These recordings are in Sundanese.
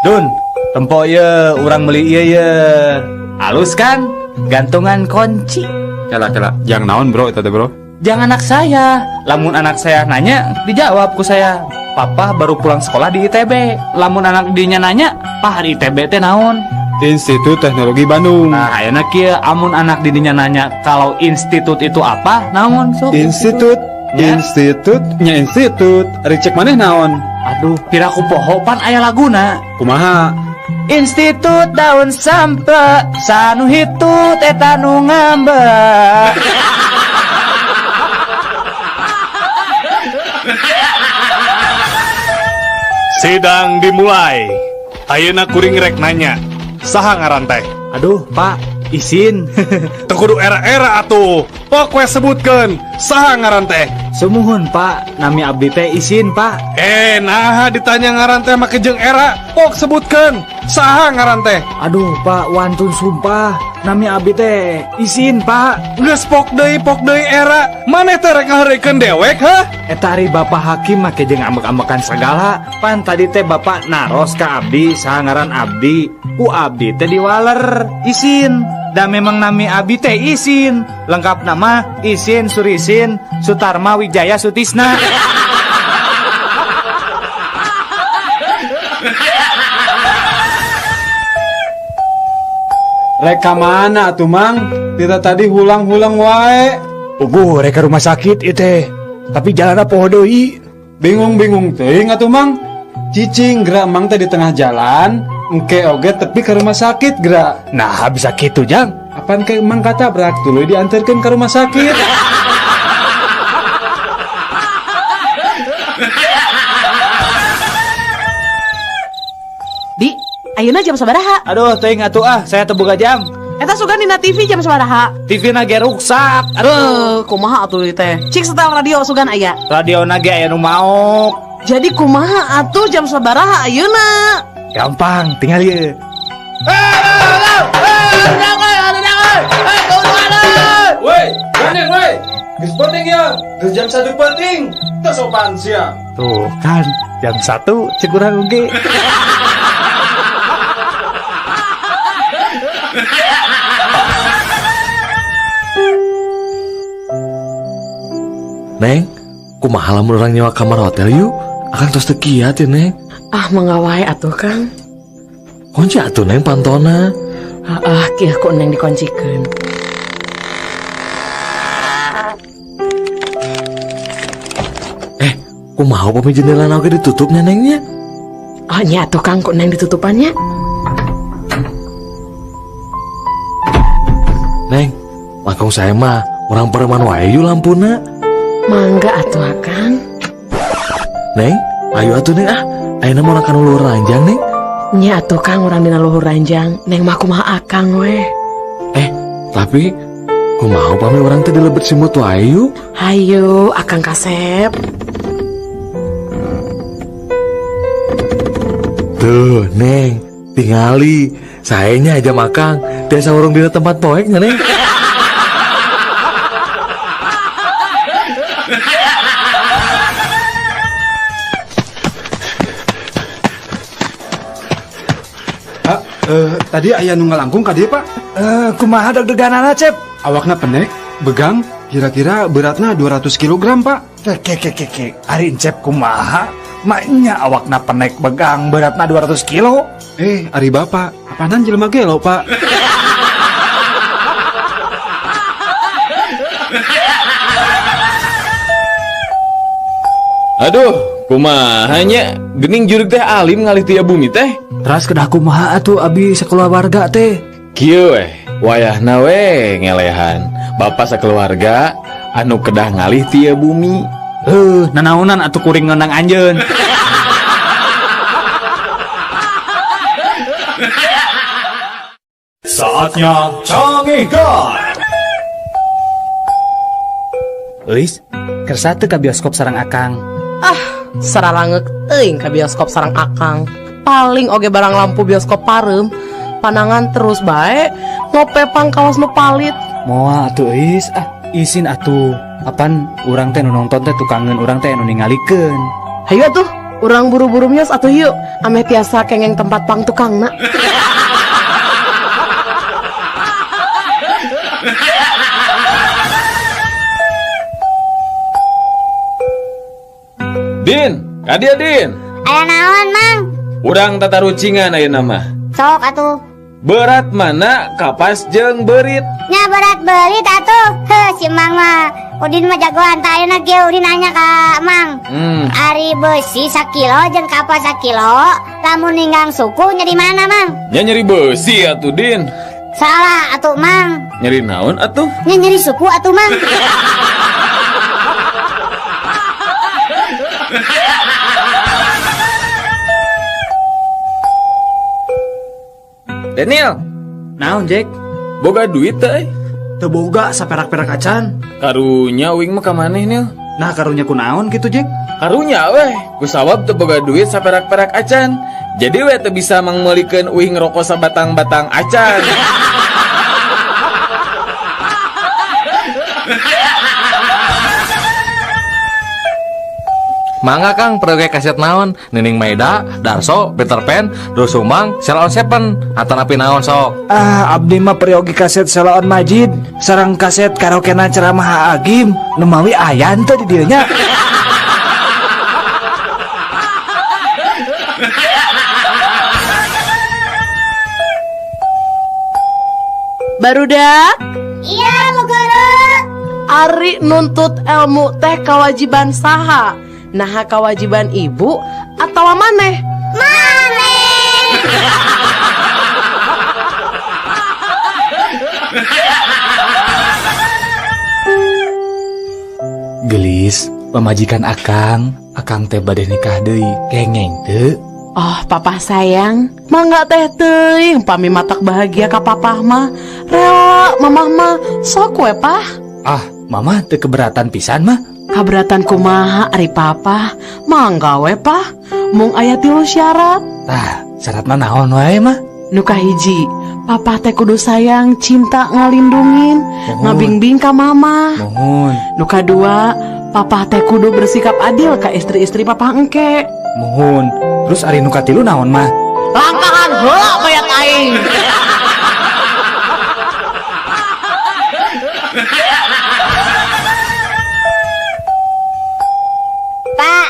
Dun, tempo ye, urang beli ieu ye. Halus kan? Gantungan kunci. Kela kela, jang naon, bro, eta teh, bro? Jang anak saya. Lamun anak saya nanya, dijawab ku saya. Papa baru pulang sekolah di ITB. Lamun anak dinya nanya, "Pah, di ITB teh naon?" Institut Teknologi Bandung. Nah, ayeuna kieu, amun anak didinya nanya kalau institut itu apa, naon sok? Institut, Ya. Institut, nya institut. Ari cek maneh naon? Aduh, piraku poho, pan aya laguna. Kumaha? Institut daun sampe, sanu hitut eta nu ngambek. Sidang dimulai. Ayeuna kuring rek nanya. Saha ngaran teh? Aduh, Pak, isin. Teu kudu era-era atuh. Pok we sebutkeun. Saha ngaran teh? Sumuhun, Pak, nami abdi teh Isin, Pak. Eh, nah ditanya ngaran teh make jeung era. Pok sebutkeun. Saha ngaran teh? Aduh, Pak, wantun sumpah. Nami abdi teh Isin, Pak. Geus pok deui era. Maneh teh rek ngaheureuykeun dewek, hah? Eta ari Bapak Hakim make jeung ambek-ambekan segala. Pan tadi teh Bapak naros ka abdi saha ngaran abdi. Ku abdi teh diwaler Isin. Da memang nami abdi teh Isin. Lengkap nama Isin Surisin Sutarma Wijaya Sutisna. Rek ka mana atuh, Mang? Kita tadi hulang-hulang wae. Puguh rek ka rumah sakit ieu teh. Tapi jalanna poho deui. Bingung-bingung teuing atuh, Mang. Cicing geura Mang teh di tengah jalan, engke oge tepi ke rumah sakit geura. Nah, bisa kitu, Jang. Apan ke Mang katabrak tuluy diantarkeun ke rumah sakit. Di, ayeuna jam sabaraha? Aduh, teuing atuh ah, saya teu boga jam. Eta sugan dina TV jam sabaraha? TV na ge ruksak. Aduh, Kumaha atuh ieu teh? Cik setel radio sugan aya. Radio na ge aya nu maok. Jadi kumaha atuh jam sabaraha ayeuna? Gampang, tinggal ieu. Woi, gandeng woi. Geus penting ya, geus jam 1 penting. Teu sopan sia. Tuh kan, jam 1 cek urang oge. Neng, kumaha lamun urang nyewa kamar hotel yuk? Akang tos teu kiat ya, Neng. Ah, mangga wae atuh, Kang. Kunci atuh, Neng, pantona. Ah, ah kieu ku Neng dikuncikeun. Eh, kumaha upami jendela oge ditutupnya, Nengnya? Oh, nya atuh, Kang, ku Neng ditutupannya. Neng, langkung saya mah urang pareman wae yuk lampuna. Mangga atuh, Akang. Neng, ayo atuh, Neng, ah. Ayeuna mah urang kana luhur ranjang, Neng. Nya atuh, Kang, urang dina luhur ranjang. Neng mah kumaha Akang we. Eh, tapi kumaha upami urang teh dilebet simut wae yuk? Hayu, Akang kasep. Tuh, Neng, tingali. Saenya aja makang, tiasa urung dina tempat poek nya, Neng. Pak, tadi aya nu ngalangkung ka dieu, Pak. Eh, kumaha deg-deganana, Cep? Awakna pendek, begang, kira-kira beratna 200 kilogram, Pak. Ke ke ke ke. Ari Encep kumaha? Maknya awakna penek begang beratna 200 kilo. Eh, ari Bapak, apanan jelema gelo, Pak? Aduh, kumaha nya? Gening jurig teh alim ngalih tia bumi teh. Teras kedah kumaha atuh abi sakeluarga teh? Kieu weh, wayahna we ngelehan. Bapak sakeluarga anu kedah ngalih tia bumi. Nanaonan atuh kuring ngeunang anjeun. Saatnya Cangehgar. Euis, kersa teu ka bioskop sareng Akang? Ah, saralangeuk teuing ka bioskop sareng Akang. Paling oge barang lampu bioskop pareum, panangan terus bae, ngopepang kawas nu palit. Moal atuh, Euis, ah, isin atuh. Apan urang teh nu nonton teh tukangeun urang teh nu ningalikeun. Hayu atuh. Urang buru-buru mios atuh yuk, ameh tiasa kengeng tempat pang tukangna. Din, kadia Din. Aya naon, Mang? Urang tatarucingan ayeuna mah. Sok atuh. Berat mana kapas jeung beurit? Nya berat beurit atuh. Heuh, si Mang mah. Udin mah jagoan tah ayeuna ge Udin nanya ka Mang. Ari beusi sakilo jeung kapas sakilo, lamun ninggang suku nyeri mana, Mang? Nya nyeri beusi atuh, Din. Salah atuh, Mang. Nyeri naon atuh? Nya nyeri suku atuh, Mang. Daniel, Naon, Jack? Boga duit teh? Teu boga saperak-perak acan. Karunya uing mah ka maneh, Nil. Nah, karunya kunaon kitu, Jack? Karunya weh, kusawab teu boga duit saperak-perak acan. Jadi weh teu bisa mangmeulikeun uing rokok sabatang-batang acan. Mangga Kang, perlu kaset naon? Nining Maida, Darso, Peter Pan, Doel Sumbang, Sheila on Seven, atanapi naon sok? Ah, abdi mah peryogi kaset Sheila on Majid, sareng kaset karaokena ceramah Agim, nu mawi aya teu di dieu nya. Barudak? Iya, Bu Guru. Ari nuntut ilmu teh kewajiban saha? Naha kewajiban ibu atau maneh? Maneh. Gelis, pamajikan akang, akang teh bade nikah deui, kengeng teu? Oh, papa sayang, mangga teh teuing pami matak bahagia ka papah mah. Rela mamah mah sok we pah. Ah, mama teu keberatan pisan mah. Kaberatan kumaha ari papa? Mangga we pah. Mung aya 3 syarat. Tah, syaratna naon wae mah? Nu kahiji, papa teh kudu sayang, cinta, ngalindungin, ngabingbing ka mama. Mohon. Nu kadua, papa teh kudu bersikap adil ka istri-istri papa engke. Mohon. Terus ari nu katilu naon mah? Langkahan heula mayat aing. Pak,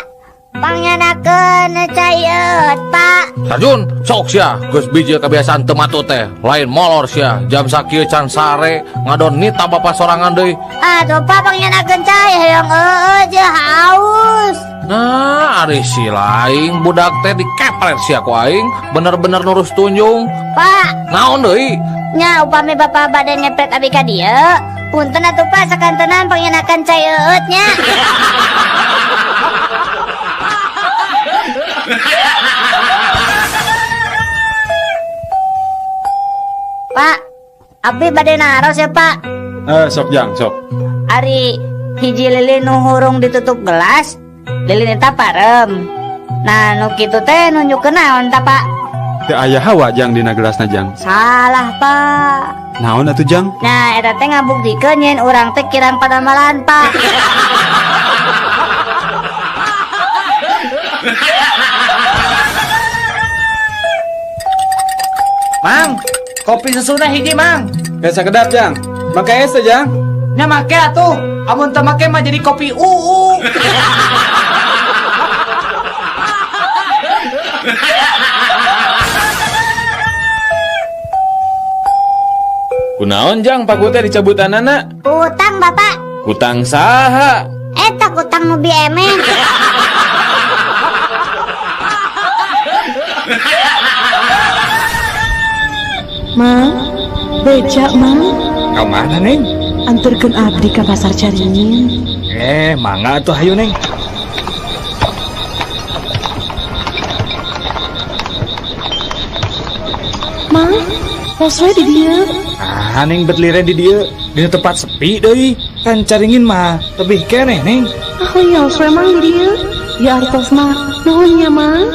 pangyanakeun cai eut, Pak. Sarjun, sok sia, geus bijil kebiasaan teu matut teh, lain molor sia, jam sakieu can sare, ngadon nita bapa sorangan deui. Aduh, Pak, pangyanakeun cai hoyong eueuh jeung haus. Nah, ari si lain budak teh dikepret sia ku aing, bener-bener nurus tunjung. Pak, naon deui? Nya upami bapa bade ngepret abi ka dieu, punten atuh Pak sakantenan pangyanakeun cai eueut nya. Pak, abdi bade naros ya, Pak. Sok jang, sok. Ari hiji lilin nu hurung ditutup gelas, lilin eta parem. Nah, nu kitu teh nunjukkeun naon ta, Pak? Teu aya hawa jang dina gelasna jang. Salah, Pak. Naon atuh jang? Nah, eta teh ngabuktikeun nyen urang teh kirang padamalan, Pak. Mang, kopi susuna hiji, Mang. Kayak sakedap, Jang. Make es teh, Jang. Nya make atuh. Amun teu make mah jadi kopi uu. Kunaon, Jang, paku teh dicabutanana? Utang, Bapak. Utang saha? Eta utang nu biemen. Mang, beca, Mang. Ka mana, Neng? Anterkeun abdi ka pasar Caringin. Mangga atuh hayu, Neng. Mang, pos we di dieu. Ah, Neng bet liren di dieu. Dina tempat sepi deui. Kan Caringin mah tebih keneh, Neng. Ah, wios we Mang di dieu. Ya artos mah, nuhun nya, Mang.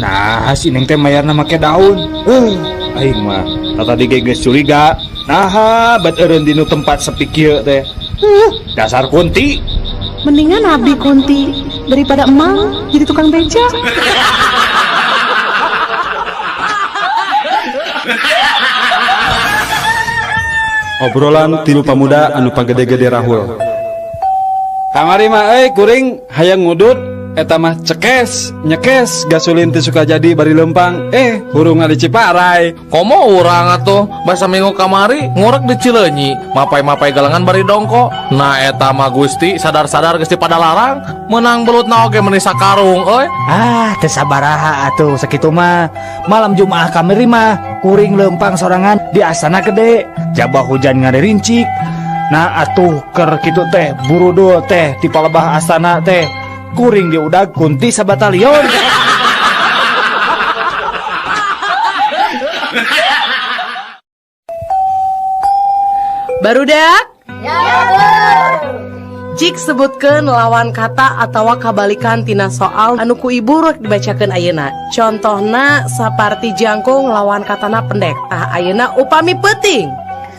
Nah, si Neng teh mayarna make daun. Aing mah tadi ge geus curiga. Naha bet eureun dinu tempat sepi kieu teh. Dasar kunti. Mendingan abdi kunti daripada emang jadi tukang beca. Obrolan tilu pamuda anu pagede-gede rahul. Kamari mah euy kuring hayang ngudut eta mah cekes nyekes gasolin teh suka jadi bari lempang hurungna di Ciparai. Komo urang atuh basa minggu kamari ngorek di Cileunyi mapai-mapai galengan bari dongko. Nah eta mah Gusti sadar-sadar geus padalarang menang belutna oge meuni sakarung euy. Ah, teu sabaraha atuh sakitu mah. Malam Jumaah kamari mah kuring lempang sorangan di Astana Gede, jabah hujan ngaririncik. Nah atuh keur kitu teh burudul teh di palebah astana teh kuring diudag kunti sabatalion. Barudak? Ya, Bu. Jik sebutkeun lawan kata atawa kabalikan tina soal anu ku ibu rek dibacakeun ayeuna. Contohna saparti jangkung lawan katana pendek. Tah ayeuna upami peuting.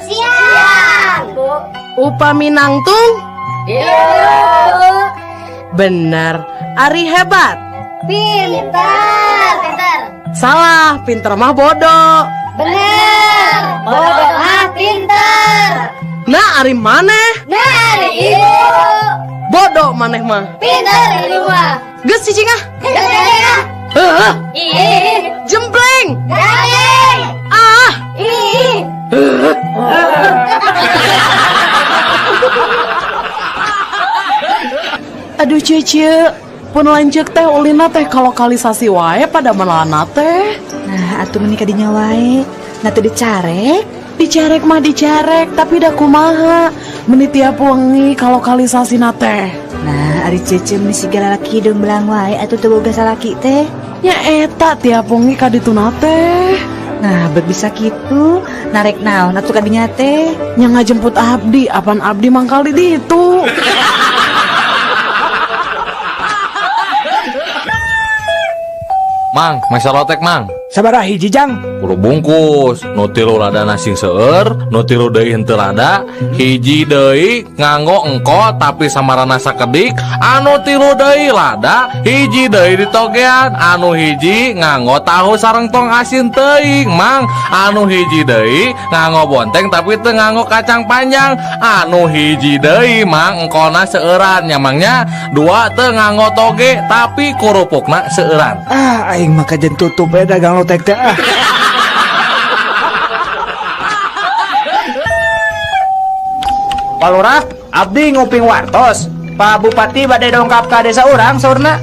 Siang, Bu. Upami nangtung? Iya, Bu. Bener. Ari hebat. Pinter. Pinter. Salah, pinter mah bodoh. Bener. Bodoh mah pinter. Nah, ari maneh? Nah, ari ibu. Bodoh maneh mah. Pinter ibu mah. Geus cicing ah. Geus cicing ah. Heuh. Ih. Jempleng. Garing. Ah. Ih. Aduh cece, pun lanjut teh ulina teh kalokalisasi wae pada melana teh. Nah, atuh meuni kadinya wae. Nah teu dicarek. Dicarek mah dicarek, tapi da kumaha meuni tiap wengi kalokalisasi na teh. Nah, ari cece meuni siga lalaki hideung belang wae atuh teu boga salaki teh. Nya eta tiap wengi ka dituna teh. Nah, bet bisa kitu, narek naon atuh kadinya teh. Nya ngajemput abdi, apan abdi mangkal di ditu. Mang, mesa lotek mang. Sabaraha hiji jang? 10 bungkus. Nu tilu ladana sing seueur, nu tilu deui henteu lada, hiji deui nganggo engko tapi samarana sakedik, anu tilu deui lada, hiji deui ditogean, anu hiji nganggo tahu sareng tong asin teuing, mang, anu hiji deui nganggo bonteng tapi teu nganggo kacang panjang, anu hiji deui mang engkona seueuran nya mangnya, dua teu nganggo toge tapi kurupukna seueuran. Ah, aing mah kajen tutup we dagang lotek teh ah. Pak Lurah, abdi nguping wartos. Pak Bupati bade dongkap ka desa urang saurna.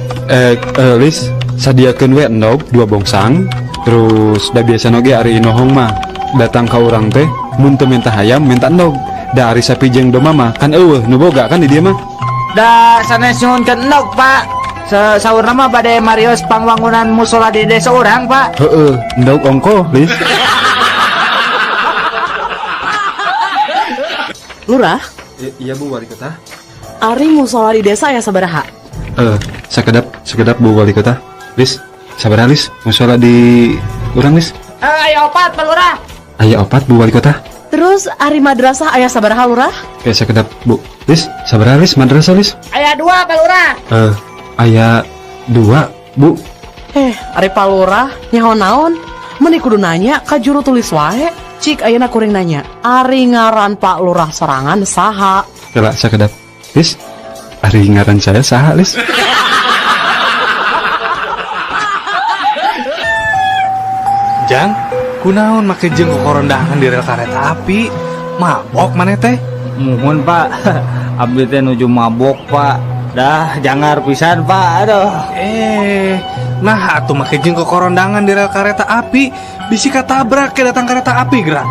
Lis, sadiakeun we endog 2 bongsang. Terus da biasa oge ari inohong mah datang ka urang teh mun teu minta hayam minta endog. Da ari sapi jeung domba mah kan eueuh nu boga kan di dieu mah. Da sanes nyuhunkeun endog, Pak. Saurna mah bade marios pangwangunan musola di desa urang, Pak. Heeh, endog ongko, Lis. Lurah? Iya Bu Wali Kota. Ari musola di desa ya sabaraha? Sekedap Bu Wali Kota. Lis, sabaraha Lis? Musola di urang Lis? Aya opat Pak Lurah. Aya opat Bu Wali Kota. Terus ari madrasah aya sabaraha Lurah? Oke, sekedap Bu. Lis, sabaraha Lis madrasah Lis? Aya 2 Pak Lurah. Aya 2 Bu. Ari Pak Lurah nyaho naon? Meuni kudu nanya ka juru tulis wae. Cik ayeuna kuring nanya, ari ngaran Pak Lurah sorangan saha? Kela sakedap. Lis, ari ngaran saya saha, Lis? Jang, kunaon make jeung kokorondahan di rel kareta api? Mabok maneh teh? Muhun, Pak. Abdi teh nuju mabok, Pak. Dah jangar pisan, Pak. Aduh. Nah atuh make jeung kokorondangan di rel kareta api. Bisi katabrak ke datang kereta api gerak.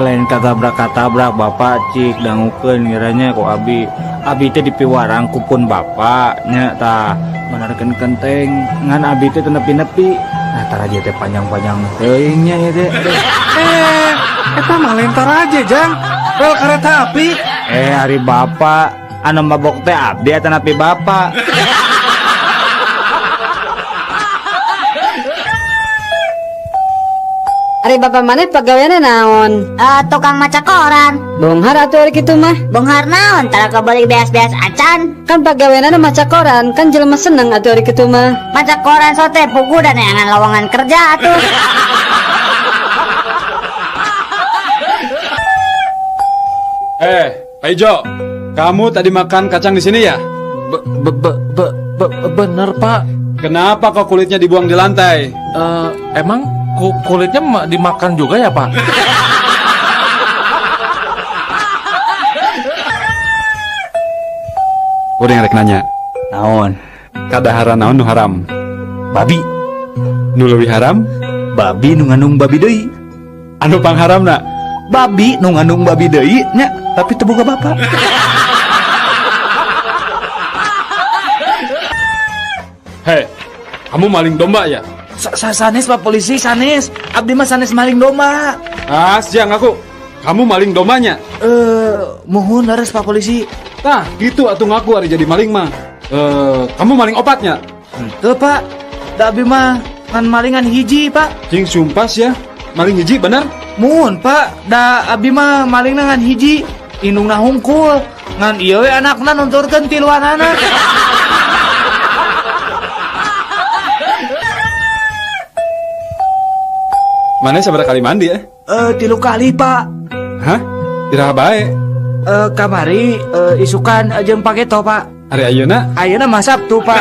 Lain katabrak-katabrak Bapak cik dangukeun ngiranya ku abi. Abi teh dipiwarang ku pun bapak nya tah manarkeun kenteng ngan abi teh teu nepi-nepi. Nah taraje teh panjang-panjang teuing nya ieu teh. Aduh. Eta mah lain taraje jang. Rel kereta api. Ari bapak anu mabok teh abdi eta nepi bapak. Ari bapak maneh pagaweanna naon? Tukang maca koran. Beunghar atuh ari kitu mah. Beunghar naon? Tara kabeli beas-beas acan. Kan pagaweanna maca koran, kan jelema seneng atuh ari kitu mah. Maca koran sote pugu dan neangan lowongan kerja atuh. Pak Ijo, kamu tadi makan kacang di sini ya? Bener Pak. Kenapa kok kulitnya dibuang di lantai? Emang kulitnya dimakan juga ya Pak? Udah yang rek nanya. Naon? Kadaharan naon nu haram? Babi. Nu leuwih haram? Babi nu ngandung babi deui. Anu pangharamna? Babi nu ngandung babi deui nya, tapi teu boga bapak. Hei, kamu maling domba ya? Sanes Pak Polisi, sanes. Abdi mah sanes maling domba. Ah, siang aku. Kamu maling dombanya? Mohon leres Pak Polisi. Tah, gitu atuh ngaku ari jadi maling mah. Kamu maling opatnya? Henteu Pak. Da abdi mah ngan malingan hiji Pak. Cing sumpah ya, maling hiji bener? Muhun Pak, da abdi mah malingna ngan hiji, indungna hungkul. Ngan ieu we anakna nunturkeun tiluanana. Mana sabaraha kali mandi ya? 3 kali Pak. Hah? Iraha bae? Kamari isukan jeung pageto Pak. Ari ayeuna? Ayeuna mah Sabtu Pak.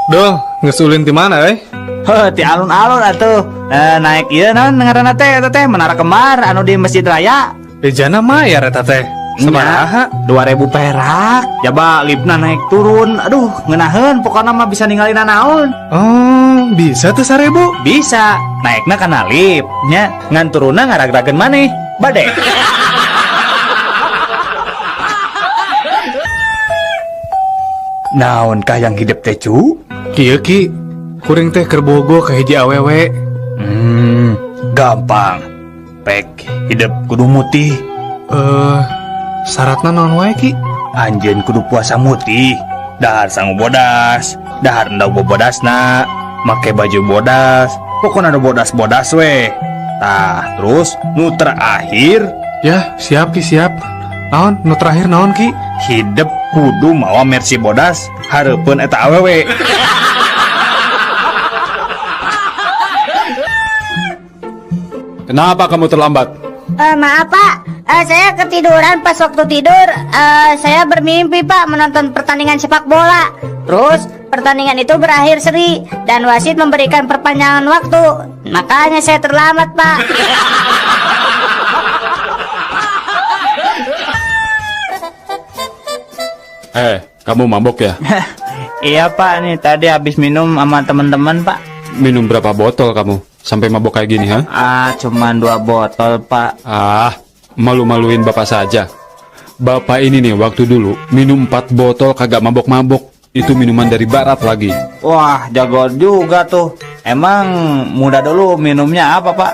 Duh, geus ulin ti mana euy? Heuh, ti alun-alun atuh. Naik ieu naon ngaranna teh eta teh Menara Kembar anu di Masjid Raya. Ejana mayar eta teh. Sabaraha? 2000 perak. Jaba liftna naik turun. Aduh, ngeunaheun pokona mah bisa ningalina naon. Oh, bisa tuh 1000? Bisa. Naikna kana lift nya, ngan turunna ngaragrageun maneh. Bade. Naon kah yang hidup teh cu? Kieu ki, kuring teh keur bogo ka hiji awewe. Gampang. Pek hidup kudu mutih. Syaratna naon wae ki? Anjeun kudu puasa mutih, dahar sangu bodas, dahar endog bobodasna, make baju bodas, pokona nu bodas-bodas we. Tah, terus nu terakhir. Ya, siap ki, siap. Naon nu terakhir naon ki? Hidup kudu mawa Mercy bodas hareupeun eta awewe. Kenapa kamu terlambat? Maaf Pak, saya ketiduran pas waktu tidur. Saya bermimpi Pak menonton pertandingan sepak bola. Terus pertandingan itu berakhir seri dan wasit memberikan perpanjangan waktu. Makanya saya terlambat Pak. Kamu mabok ya? Iya Pak, nih tadi habis minum sama teman-teman Pak. Minum berapa botol kamu sampai mabok kayak gini, ha? Ah, cuman 2 botol Pak. Ah, malu-maluin bapak saja. Bapak ini nih waktu dulu minum 4 botol kagak mabok-mabok. Itu minuman dari barat lagi. Wah, jago juga tuh. Emang muda dulu minumnya apa Pak?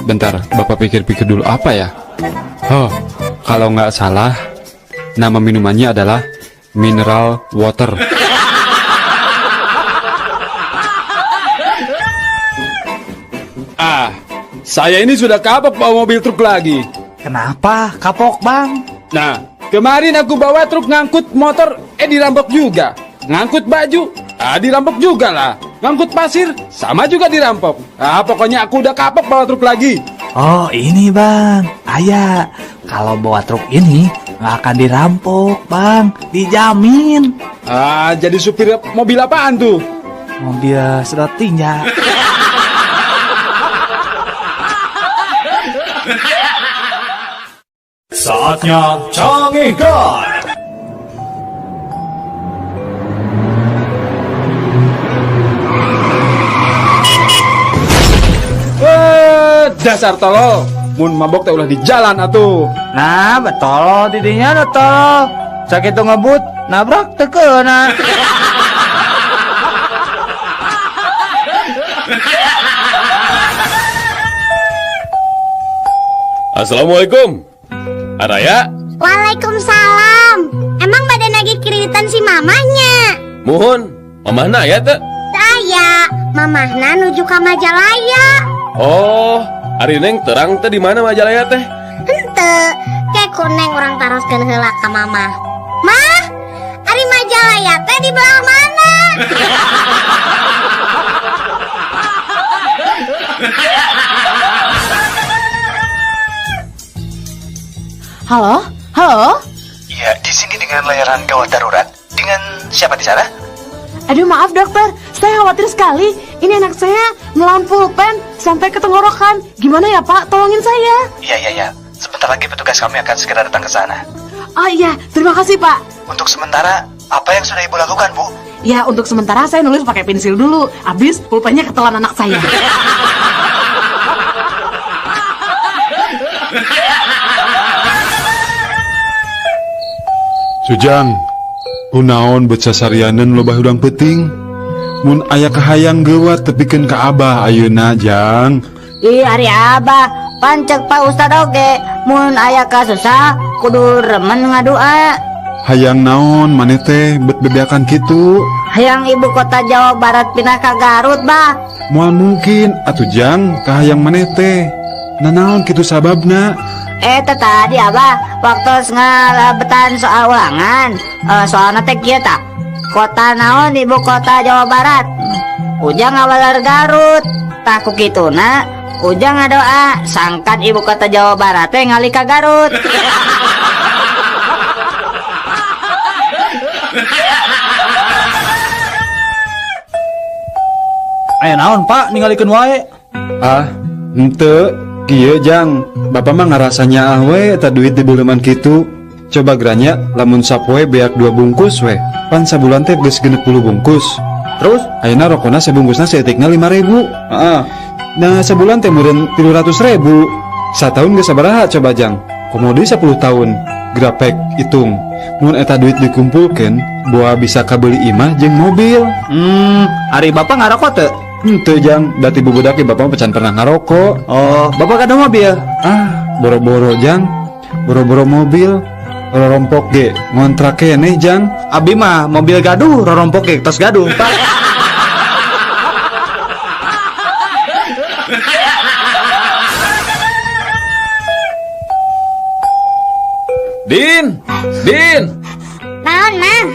Bentar, bapak pikir-pikir dulu apa ya? Oh, kalau nggak salah nama minumannya adalah mineral water. Ah, saya ini sudah kapok bawa mobil truk lagi. Kenapa kapok Bang? Nah, kemarin aku bawa truk ngangkut motor, dirampok juga. Ngangkut baju, dirampok juga lah. Ngangkut pasir, sama juga dirampok. Ah, pokoknya aku udah kapok bawa truk lagi. Oh, ini Bang, ayah. Kalau bawa truk ini nggak akan dirampok Bang, dijamin. Ah, jadi supir mobil apaan tuh? Mobil sedot tinja. Saatnya Canggihkan. Dasar tolol, mun mabok teh ulah di jalan atuh. Nah, betul tidinya tolol. Sakitu ngebut, nabrak teu keuna. Assalamualaikum. Araya. Waalaikumsalam. Emang badan lagi kreditan si mamanya? Muhun. Mamahna aya teu? Teu aya, mamahna nuju ka Majalaya. Oh, ari Neng terang teh di mana Majalaya teh? Henteu, ke ku Neng urang taroskeun heula ka mamah. Mah, ari Majalaya teh di belah mana? Halo? Halo? Ya, di sini dengan layanan gawat darurat. Dengan siapa di sana? Aduh, maaf dokter, saya khawatir sekali. Ini anak saya menelan pulpen sampai ke tenggorokan. Gimana ya Pak? Tolongin saya. Iya, iya, iya. Sebentar lagi petugas kami akan segera datang ke sana. Oh iya, terima kasih Pak. Untuk sementara, apa yang sudah Ibu lakukan, Bu? Ya, untuk sementara saya nulis pakai pensil dulu. Habis pulpennya ketelan anak saya. Sujang, kunaon bet sasarianeun loba hudang peuting? Mun aya kahayang geuwat tepikeun ka Abah ayeuna, Jang. Ih, ari Abah, pancek Pak Ustad oge, mun aya kasusah kudu remen ngadua. Hayang naon maneh teh bet bebeakan kitu? Hayang ibu kota Jawa Barat pindah ka Garut, Bah. Moal mungkin atuh Jang, kahayang maneh teh. Nanaon kitu sababna? Teh tadi Abah waktu ngalabetan soal ulangan, soalna teh kieu tah. Kota naon ibu kota Jawa Barat? Ujang ngawaler Garut. Tah ku kituna Ujang ngadoa sangkan ibu kota Jawa Barat teh ngalih ka Garut. Aya naon Pak ningalikeun wae? Ah, henteu. Kieu Jang, Bapak mah ngarasa nyaah we eta duit dibeuleman kitu. Coba geranya lamun sapoe beak 2 bungkus we. Pan sabulan teh geus 60 bungkus. Terus ayeuna rokona sabungkusna saeutikna 5.000. Heeh. Nah, sabulan teh meureun 300.000. Sataun geus sabaraha coba Jang? Komo deui 10 tahun. Grapek hitung. Mun eta duit dikumpulkeun, boa bisa kabeli imah jeung mobil. Ari Bapak ngarokok teu? Henteu Jang, da ti bubudak ge Bapak mah can pernah ngarokok. Oh, Bapak kada mobil? Ah, boro-boro Jang. Boro-boro mobil, rorompok ge ngontrak keneh Jang. Abi mah mobil gaduh, rorompok ge tos gaduh, Pak. Din, Din. Naon, Mang?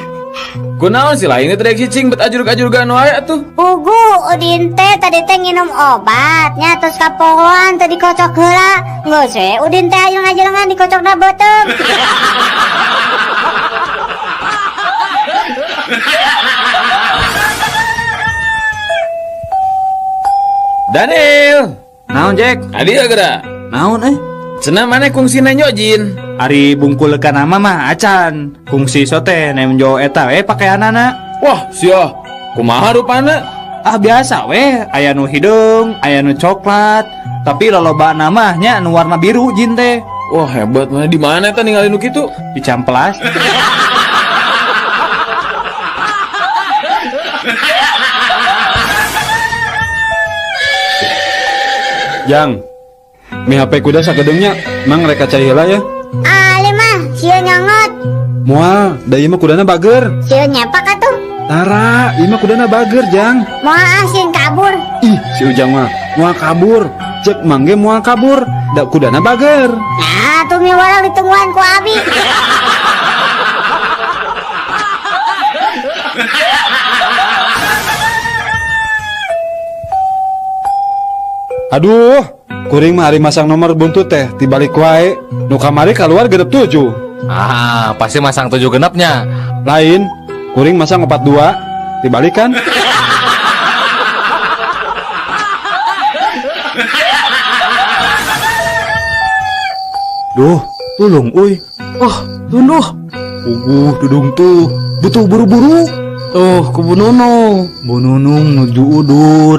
Kunaon sih lain teh rek cicing bet ajurug-ajurugan wae atuh. Pugu Udin teh tadi teh nginum obat nya terus kapohoan teh dikocok heula. Geus we Udin teh ajeng-ajengan dikocokna beuteung. Daniel. Naon Jack? Adi geura. Naon euy? Cenah maneh kungsi nenjo jin. Ari bungkul ka nama mah acan. Kungsi sote nemjo eta we pakaianana. Wah, sia. Kumaha rupana? Ah biasa we, aya nu hideung, aya nu coklat. Tapi loloba mah nya nu warna biru jin teh. Wah, hebat mana di mana eta ningali nu kitu? Di Ciamplas. Jang, mi HP kuda sakedeungnya, mang rek cai heula ya. Ali mah sieun nyongot. Moal, da ieu mah kudana bager. Sieun nyepak atuh. Tara, ieu mah kudana bager, Jang. Moal ah sieun kabur. Ih, si Ujang mah moal kabur. Cek mang ge moal kabur, da kudana bager. Nah, tuh mi walang ditungguan ku abi. Aduh, kuring mah ari masang nomor buntut teh tibalik wae. Nu kamari keluar genep 7. Ah, pasti masang 7 genepnya. Lain, kuring masang 42, tibalik kan? Duh, tulung uy. Oh, tunduh. Uguh, dudung tuh. Butuh buru-buru. Tuh, ku Bu Nunung. Bu Nunung nuju udur.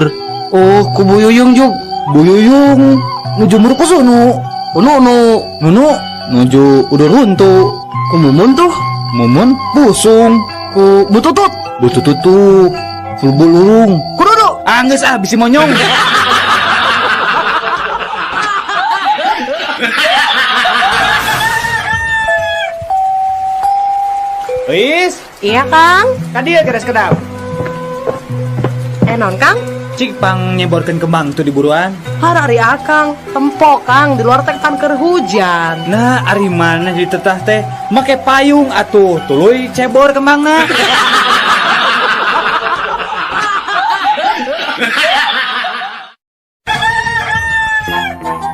Oh, ku Bu Yuyung jug. Bu Yuyung nuju murkusunu. Ku Nunu. Nunu nuju udur huntu. Ku Mumun tuh. Mumun busung. Ku Bu Tutut. Bu Tutut tuh fulbulurung. Ku Dudu. Anggeus ah bisi monyong. Wis? Iya, Kang. Ka dieu geus kedap. Aya naon, Kang? Cik pang nyeborkeun kembang tuh di buruan. Har ari Akang, tempo Kang, di luar teh pan keur hujan. Nah, ari mana ditetah teh make payung atuh, tuluy cebor kembangna.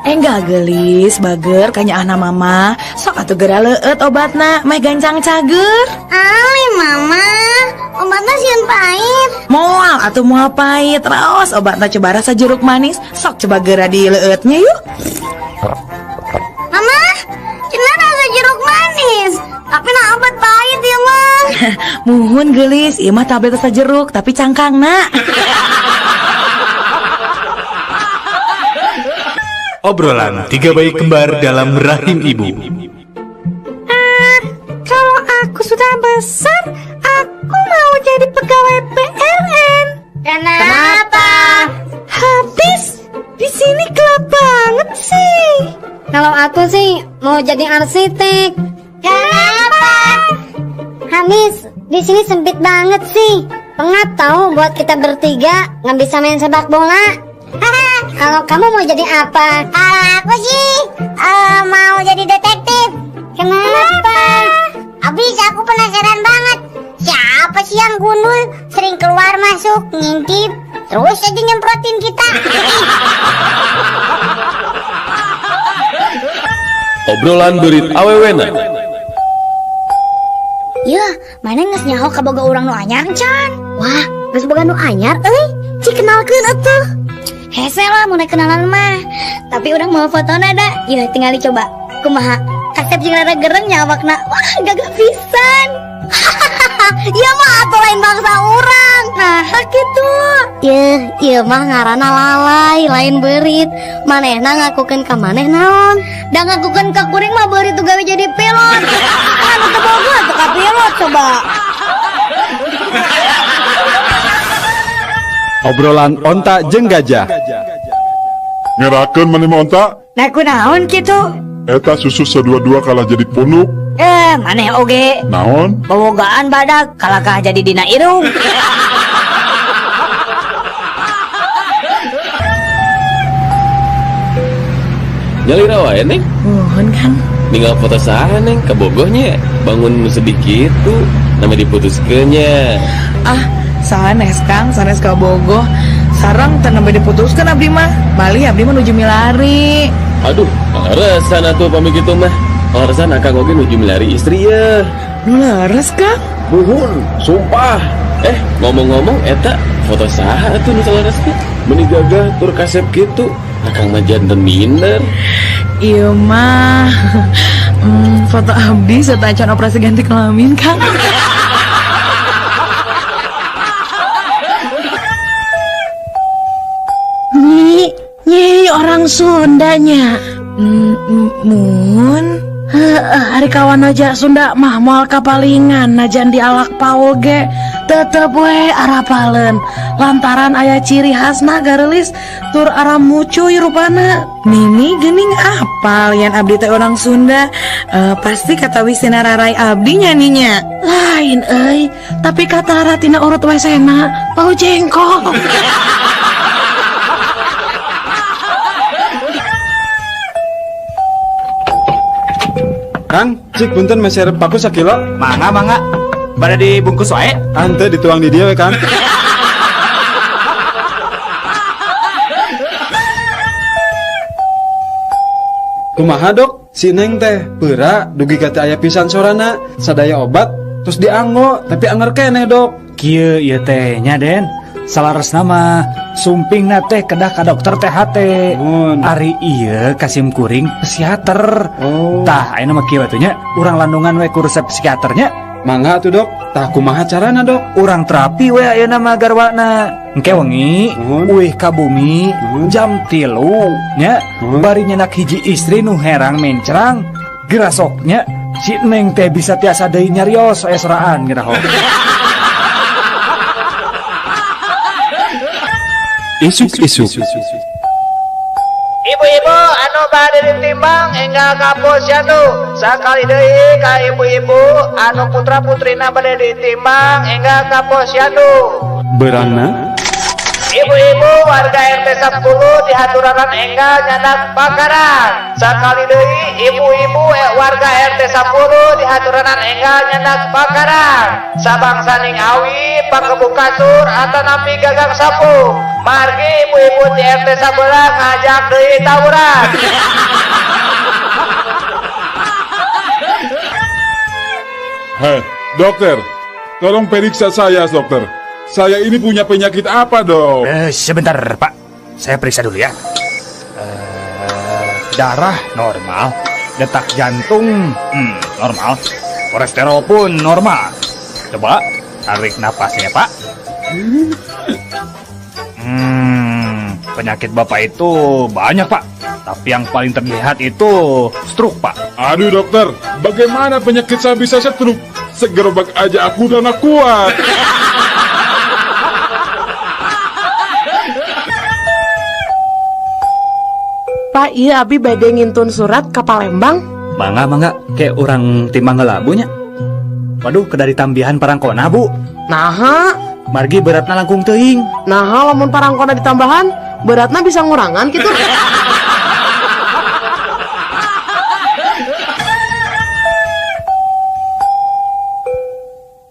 Enggak gelis, bager kanyaahna mama. Sok atuh geura leueut obatna, meh gancang cager. Ali mama, obatna sieun pahit. Moal atuh moal pahit, raos obatna coba rasa jeruk manis. Sok coba geura dileueutnya yuk. Mama, cenah rasa jeruk manis, tapi nah obat pahit ya mah. Muhun gelis, ieu mah tablet rasa jeruk tapi cangkangna. Obrolan tiga bayi kembar dalam rahim ibu. Kalau aku sudah besar, aku mau jadi pegawai PLN. Kenapa? Habis di sini gelap banget sih. Kalau aku sih mau jadi arsitek. Kenapa? Habis di sini sempit banget sih. Pengap tahu buat kita bertiga nggak bisa main sepak bola. Kalau kamu mau jadi apa? Kalau aku sih mau jadi detektif. Kenapa? Abis aku penasaran banget. Siapa sih yang gundul sering keluar masuk ngintip terus aja nyemprotin kita. Obrolan beurit awewena. Yeuh, mana geus nyaho kaboga urang nu anyar can? Wah, geus boga nu anyar euy. Cik kenalkeun atuh. Hese lah mau kenalan mah. Tapi urang mau fotona da. Yeuh, tinggal dicoba. Kumaha? Kasep jeung rada gereng nya awakna. Wah, gagah pisan. Ieu mah atuh lain bangsa urang. Nah, kitu. Yeuh, ieu mah ngaranna lalai, lain beurit. Manehna ngakukeun ka maneh naon? Da ngakukeun ka kuring mah beurit tuh gawe jadi pilot. Anu teu boga atuh ka pilot coba. Obrolan onta jeung gajah. Ngerakeun maneh mah onta? Nah kunaon kitu? Eta susu sadua-dua kalah jadi punuk. Maneh oge. Naon? Bobogaan badak kalakah jadi dina irung. Nyalira wae, Neng. Muhun kan. Ninggal foto saha, Neng, kabogohnya. Bangun sedih kitu, nama diputuskeunnya. Ah, sanes Kang, sanes kabogoh. Sareng teu nembe diputuskeun abdi mah. Bali abdi mah nuju milari. Aduh, leresan atuh pami kitu mah. Leresan akang oge nuju milari istri ye. Nu leres, Kang? Muhun, sumpah. Ngomong-ngomong eta foto saha atuh nu saleresna? Meuni gagah tur kasep kitu. Akang mah janten minder. Ieu mah foto abdi sateuacan operasi ganti kelamin, Kang. Nyi, nyi orang Sundanya. Mun. Heeh, ari kawan aja Sunda mah moal kapalingan najan dialak paul ge tetep we arapaleun lantaran aya ciri khasna gareulis tur ara mucuy rupana. Nini geuning apal yan abdi teh orang Sunda, pasti kata wisina rarai abdi nya ninya. Lain euy, tapi kata ratina urut wesena bau jengkol. Kang, cik punten meser paku sakilo. Mangga mangga. Pada dibungkus wae. Ante dituang di dia we, Kang. Kumaha dok, si Neng teh peura dugi ka teu aya pisan sorana, sadaya obat terus dianggo tapi anger keneh dok. Kieu ieu teh nya Den. Salaresna mah sumpingna teh kedah ka dokter THT. Ari ieu kasim kuring psikiater. Oh. Tah ayeuna mah kieu atuh nya, urang landungan we ku resep psikiaternya. Mangga atuh dok, tah kumaha carana dok? Urang terapi we ayeuna mah garwana. Engke wengi uih ka bumi jam 3 nya, bari nyenak hiji istri nu herang mencrang gerasoknya si Neng teh bisa tiasa deui nyarios aya soraan geura. Isuk-isuk. Ibu-ibu anu bade ditimbang enggal ka posyandu. Sakali deui ka ibu-ibu anu putra-putrina bade ditimbang enggal ka posyandu. Berangna Ibu-ibu warga RT 10 dihaturanan enggal nyandak bakaran. Sakali deui ibu-ibu warga RT 10 dihaturanan enggal nyandak bakaran. Sabangsaning awi panggebuk kasur atanapi gagang sapu. Margi ibu-ibu di RT 11 ngajak deui tawuran. Hei, dokter, tolong periksa saya, dokter. Saya ini punya penyakit apa, dok? Sebentar, Pak. Saya periksa dulu ya. Darah normal, detak jantung normal, kolesterol pun normal. Coba tarik napasnya, Pak. Penyakit Bapak itu banyak, Pak. Tapi yang paling terlihat itu stroke, Pak. Aduh, dokter, bagaimana penyakit saya bisa stroke? Segerobak aja aku udah nggak kuat. Pak, iya abi bade ngintun surat ka Palembang. Mangga, mangga, kayak orang timbang ngelabunya. Waduh, kedari tambihan parangkona, Bu. Naha, margi beratna langkung teuing. Naha, lamun parangkona ditambahan, beratna bisa ngurangan gitu.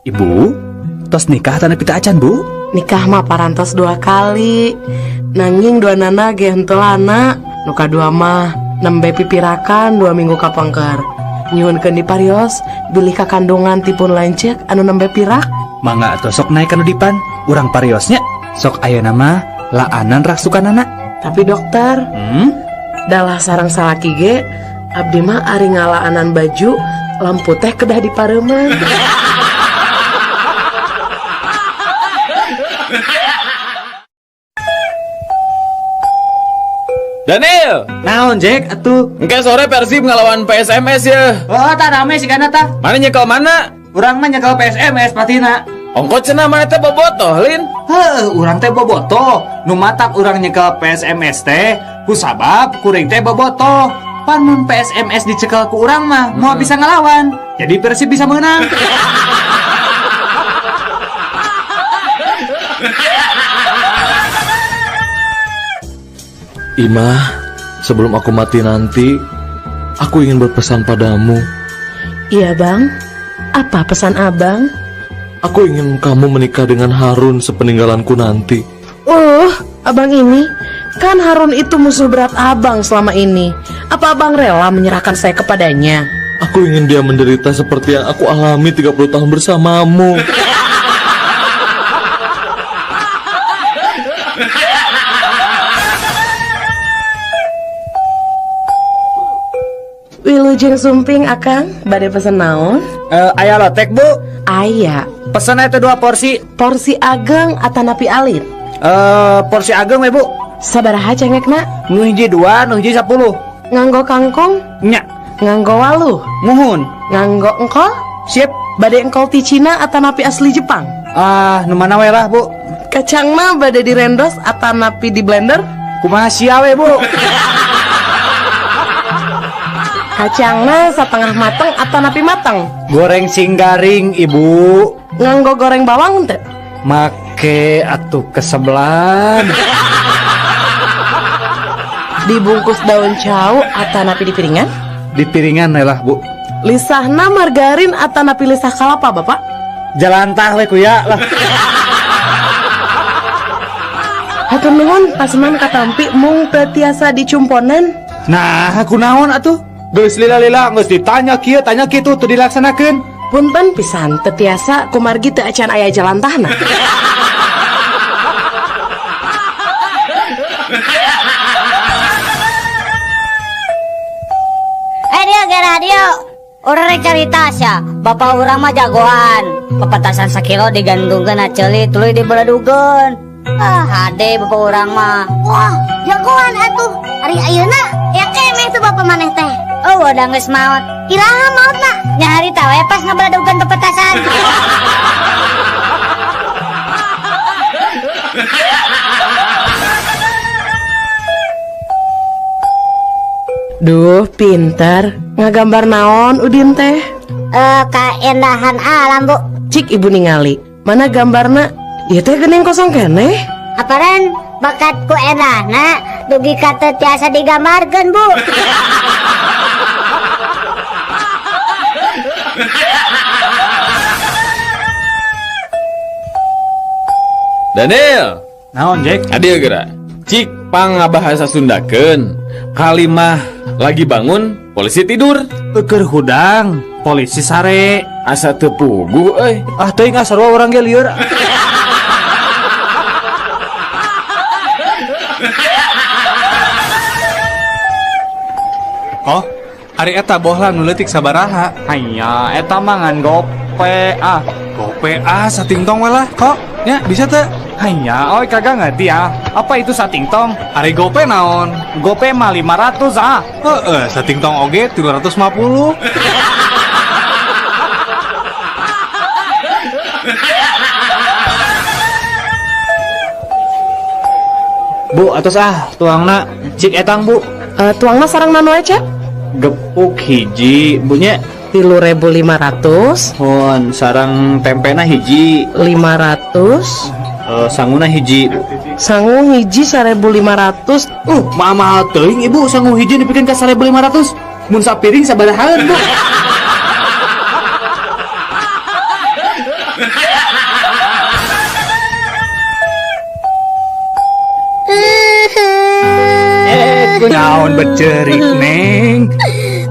Ibu, tos nikah tanah pita acan, Bu? Nikah mah parantos 2 kali. Nanging dua nana ge henteu lana. Nu kadua mah nembe pipirakan 2 minggu kapengker. Nyuhunkeun diparios bilih kakandungan tipun lanceuk anu nembe pirak. Mangga atuh sok naik kanu dipan, urang pariosnya. Sok ayeuna mah laanan raksukanana. Tapi dokter, dalah sareng salaki ge abdi mah ari ngalaanan baju lampu teh kedah dipareuman. Daniel, naon Jack atuh? Engke sore Persib ngelawan PSMS ya. Oh, tah rame sih kana tah. Mana nyekel mana? Urang mah nyekel PSMS patina. Ongko cenah mana teh bobotoh, Lin? Heuh, urang teh bobotoh. Nu matak urang nyekel PSMS teh ku sabab kuring teh bobotoh. Pan mun PSMS dicekel ku urang mah moal bisa ngelawan. Jadi Persib bisa menang. Imah, sebelum aku mati nanti, aku ingin berpesan padamu. Iya bang, apa pesan abang? Aku ingin kamu menikah dengan Harun sepeninggalanku nanti. Abang ini, kan Harun itu musuh berat abang selama ini. Apa abang rela menyerahkan saya kepadanya? Aku ingin dia menderita seperti yang aku alami 30 tahun bersamamu. Wilujeng sumping akang, bade pesen naon? Aya lotek bu? Aya. Pesen eta 2 porsi. Porsi ageng atanapi alit? Porsi ageng we bu. Sabaraha cengekna? Nu hiji 2, nu hiji 10. Nganggo kangkung? Nya. Nganggo waluh? Muhun. Nganggo engkol? Sip. Bade engkol ti Cina atanapi asli Jepang? Ah, nu mana we lah bu. Kacangna bade direndos atanapi di blender? Kumaha sia we bu. Kacangna setengah mateng atanapi mateng? Goreng sing garing ibu. Nganggo goreng bawang teu? Make atuh kesebelan. Dibungkus daun cau atanapi di piringan? Di piringan lah bu. Lisahna margarin atanapi lisah kalapa bapak? Jalantah we kuya lah. Hatur nuhun paseman katampi mung teu tiasa dicumponan. Nah, kunaon atuh? Geus lila-lila geus ditanya kieu tanya kitu teu dilaksanakeun. Punten pisan teu tiasa kumargi teu acan aya jalantahna. Dia ge radio. Urang rek carita sia, bapak urang mah jagoan. Pepetasan sakilo digantungkeun na ceuli tuluy dibeledugeun. Ah, hade bapak urang mah. Wah, jagoan atuh. Ari ayeuna ya kemeh tuh bapak maneh teh. Oh, udah geus maot. Iraha maotna? Nya harita we pas ngabeledugeun pepetasan. Duh, pinter. Ngagambar naon Udin teh? Kaendahan alam, Bu. Cik ibu ningali. Mana gambarna? Ieu teh geuning kosong keneh. Aparan bakat ku endahna dugi ka teu tiasa digambarkeun, Bu. Daniel. Naon, Jack? Adil geura. Cik pangabahasa Sundakeun. Kalimah lagi bangun, polisi tidur. Eukeur hudang, polisi sare. Asa teu puguh euy. Ah teuing ah sarua urang ge lieur. Oh, ari eta bohlam nu leutik sabaraha? Hanya eta mah ngan gope ah. Gope ah satingtong we lah kok. Ya, bisa teu? Hanya, oi kagak ngerti ah. Apa itu satingtong? Ari gope naon? Gope mah 500 ah. Heeh, satingtong oge 350. Bu, atos ah tuangna cik etang, Bu. Tuangna sareng naon wae, Cep? Gepuk hiji, Bu nya. 3.500. Hon, sareng tempena hiji. 500. Sanguna hiji. Sangu hiji 1.500. Mahal teuing Ibu, sangu hiji dipikeun ka 1.500. Mun sapiring sabarahaan, Bu? Naon becerik, Neng?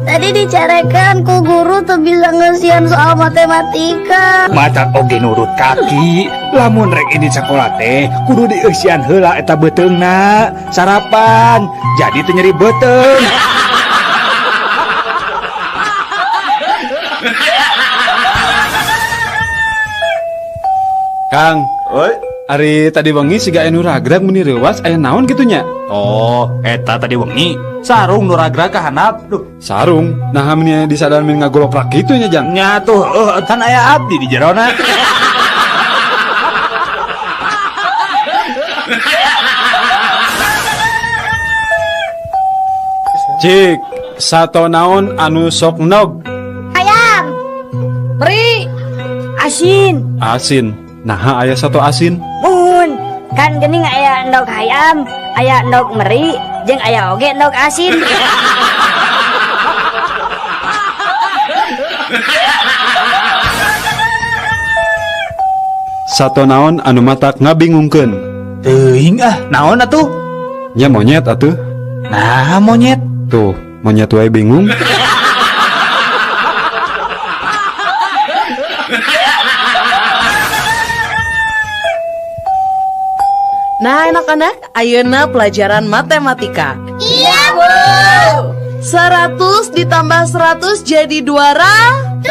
Tadi dicarekan ku guru tuh bisa ngesian soal matematika. Mata oge nurut kaki. Lamun rek ini sekolah teh kudu dieusian heula eta beuteungna. Sarapan jadi teu nyeri beuteung. Kang, oi, ari tadi wengi siga anu ragrag meni reuwas aya naon kitu nya? Oh, eta tadi wengi sarung nu ragrag ka handap. Duh, sarung. Nah, meni disadaran meni ngagoloprak kitu nya, Jang. Nya tuh, kan aya abdi di jerona. Cik, sato naon anu sok nog? Ayam. Meri. Asin. Asin. Nah, aya satu asin. Mun, kan geuning aya endog hayam, aya endog meri, jeung aya oge endog asin. Sato naon anu matak ngabingungkeun? Teuing ah, naon atuh? Nya monyet atuh. Nah, monyet. Tuh, monyet wae bingung. Nah, anak-anak, ayeuna pelajaran matematika. Iya, Bu. 100 ditambah 100 jadi 200.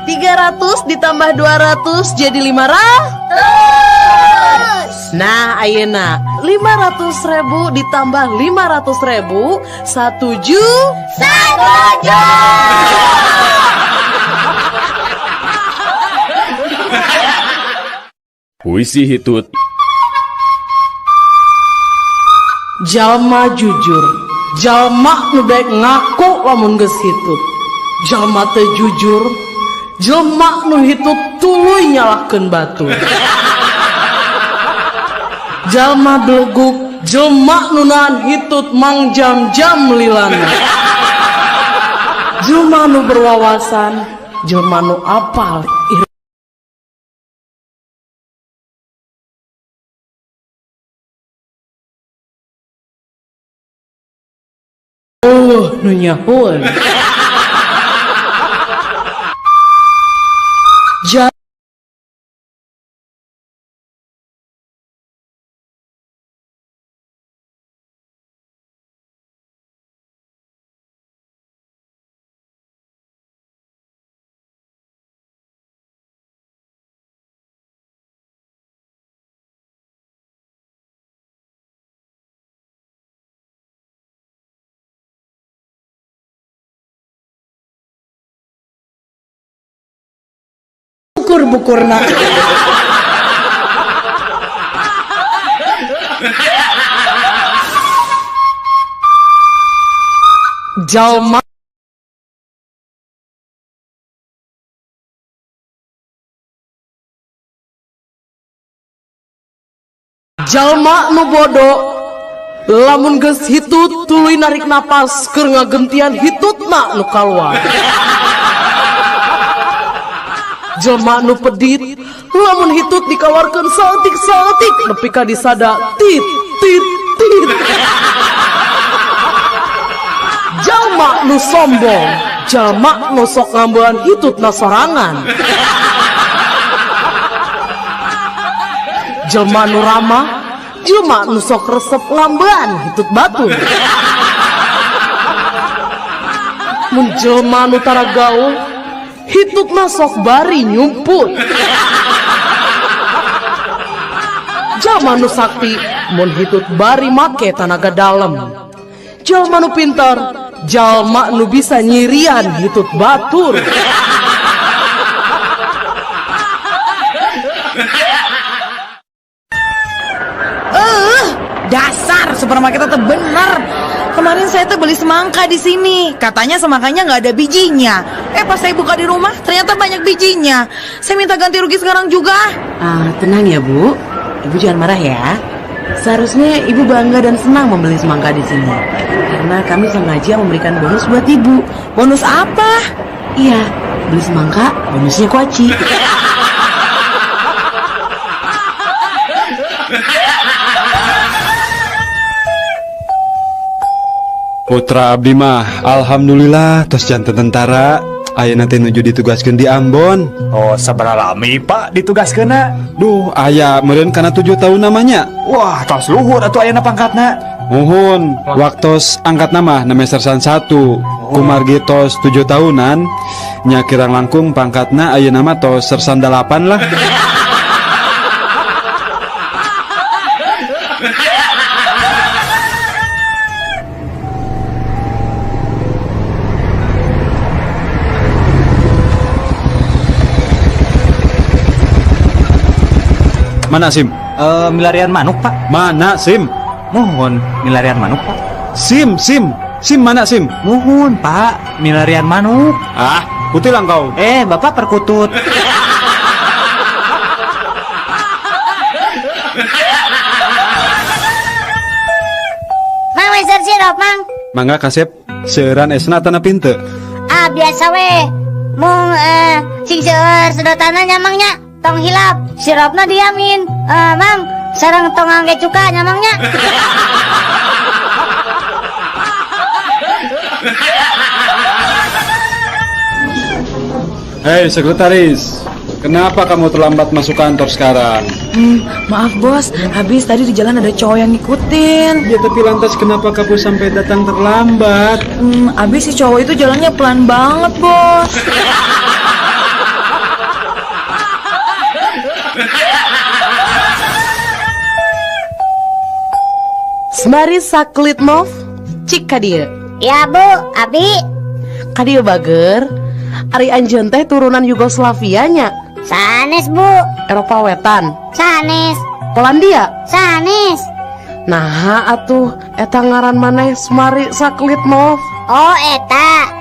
300 ditambah 200 jadi 500. Nah, ayeuna 500.000 ditambah 500.000 1 juta. 1 juta. Puisi hitut. Jalma jujur, jalma nu daek ngaku lamun geus hitut. Jalma teu jujur, jelma nu hitut tuluy nyalahkeun batur. Jalma beleguk, jelma nu nahan hitut mangjam-jam lilana. Jelma nu berwawasan, jelma nu apal nu nyahoan. Bukur-bukurna. Jalma Jalma nu bodo lamun geus hitut tuluy narik napas keur ngagentian hitutna nu kaluar. Jelma nu pedit lamun hitut dikaluarkeun saeutik-saeutik nepi ka disada tit tit tit. Jalma nu sombong, jalma nu sok ngambean hitutna sorangan. Jelma nu ramah, jelma nu sok resep ngambean hitut batur. Mun jelma nu tara gaul, hitutna sok bari nyumput. Jalma nu sakti, mun hitut bari make tanaga dalem. Jalma nu pintar, jalma nu bisa nyirian hitut batur. Dasar supermarket itu bener. Kemarin saya tuh beli semangka di sini. Katanya semangkanya nggak ada bijinya. Pas saya buka di rumah ternyata banyak bijinya. Saya minta ganti rugi sekarang juga. Tenang ya Bu. Ibu jangan marah ya. Seharusnya ibu bangga dan senang membeli semangka di sini. Karena kami sengaja memberikan bonus buat ibu. Bonus apa? Iya, beli semangka, bonusnya kuaci. Putra abdi mah alhamdulillah tos janten tentara. Ayeuna teh nuju ditugaskeun di Ambon. Oh, sabaraha lami Pak ditugaskeunna? Duh, aya meureun kana 7 tahun namanya. Wah, tos luhur atuh ayeuna pangkatna. Muhun, waktos angkat nama name sersan 1. Kumargi tos 7 tahunan, nya kirang langkung pangkatna ayeuna mah tos sersan 8 lah. Mana SIM? Milarian manuk Pak. Mana SIM? Mohon milarian manuk Pak. SIM, SIM, SIM mana SIM? Mohon Pak, milarian manuk. Ah, putih lah kau. Bapak perkutut. Mang meser sirup Mang. Mangga kasep, seueuran esna tanah pinte. Ah, biasa we. Mung sing seueur sedotanna nya Mang nya. Tong hilap, sirupna diamin. Mang, sareng tong angge cuka nya Mang nya. Hei sekretaris, kenapa kamu terlambat masuk kantor sekarang? Maaf bos, habis tadi di jalan ada cowok yang ngikutin. Ya tapi lantas kenapa kamu sampai datang terlambat? Habis si cowok itu jalannya pelan banget bos. Semari Saklitmov, cik kadieu. Ya Bu, abi. Kadieu bager. Ari anjeun teh turunan Yugoslavia nya. Sanes Bu. Eropa Wetan. Sanes. Polandia. Sanes. Nah atuh eta ngaran maneh Semari Saklitmov. Oh eta,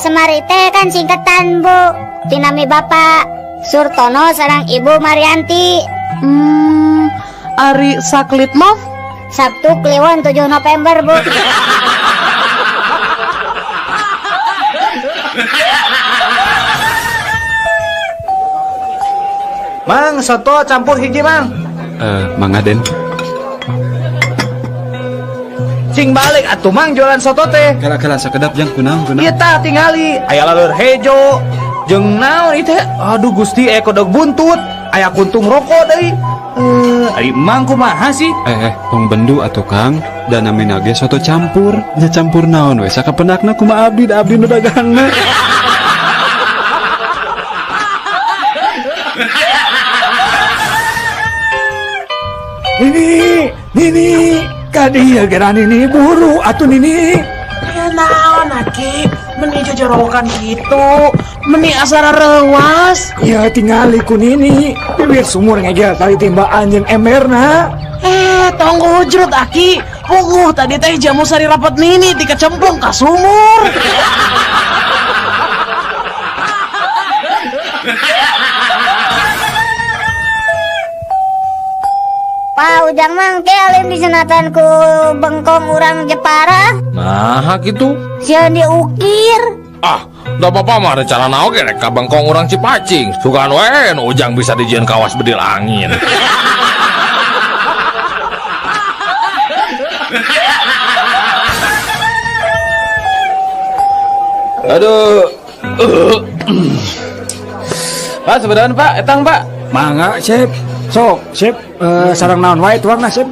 Semari teh kan singkatan Bu. Tinami Bapak Surtono sareng Ibu Marianti. Ari Saklitmov Sabtu Kliwon 7 November Bu. Mang, soto campur hiji Mang. Mang Aden. Cing balik atuh Mang jualan soto teh. Kala-kala sakedap jang kunaon kunaon. Ieu tah tingali, aya laleur hejo. Jeung naon ieu teh? Aduh Gusti, aya kodok buntut, aya kuntung rokok deui. Ari Mang kumaha sih? Tong bendu atuh Kang, da namina ge soto campur. Nya campur naon we sakapendakna kumaha abdi da abdi nu dagangna. Nini, Nini, kadieu geura Nini buru atuh Nini. Naon aki, meni jojorowokan kitu, meni asara reuas. Ya tingali ku Nini, bibir sumur ngegel tali timbaan jeung emberna. Tong hujrut aki, puguh tadi teh jamu sari rapet Nini dikecemplung ka sumur. Pak Ujang mah engke alim disunatan ku bengkong urang Jepara. Nah, kitu. Sieun diukir. Ah, da bapak mah rencana oge rek ka bengkong urang Cipacing. Sugan we nu Ujang bisa dijieun kawas bedil angin. Aduh. Pak, sebenarnya Pak, etang Pak. Mangga, Sip. Sok, Sip, sareng naon wae tuangna, Sip?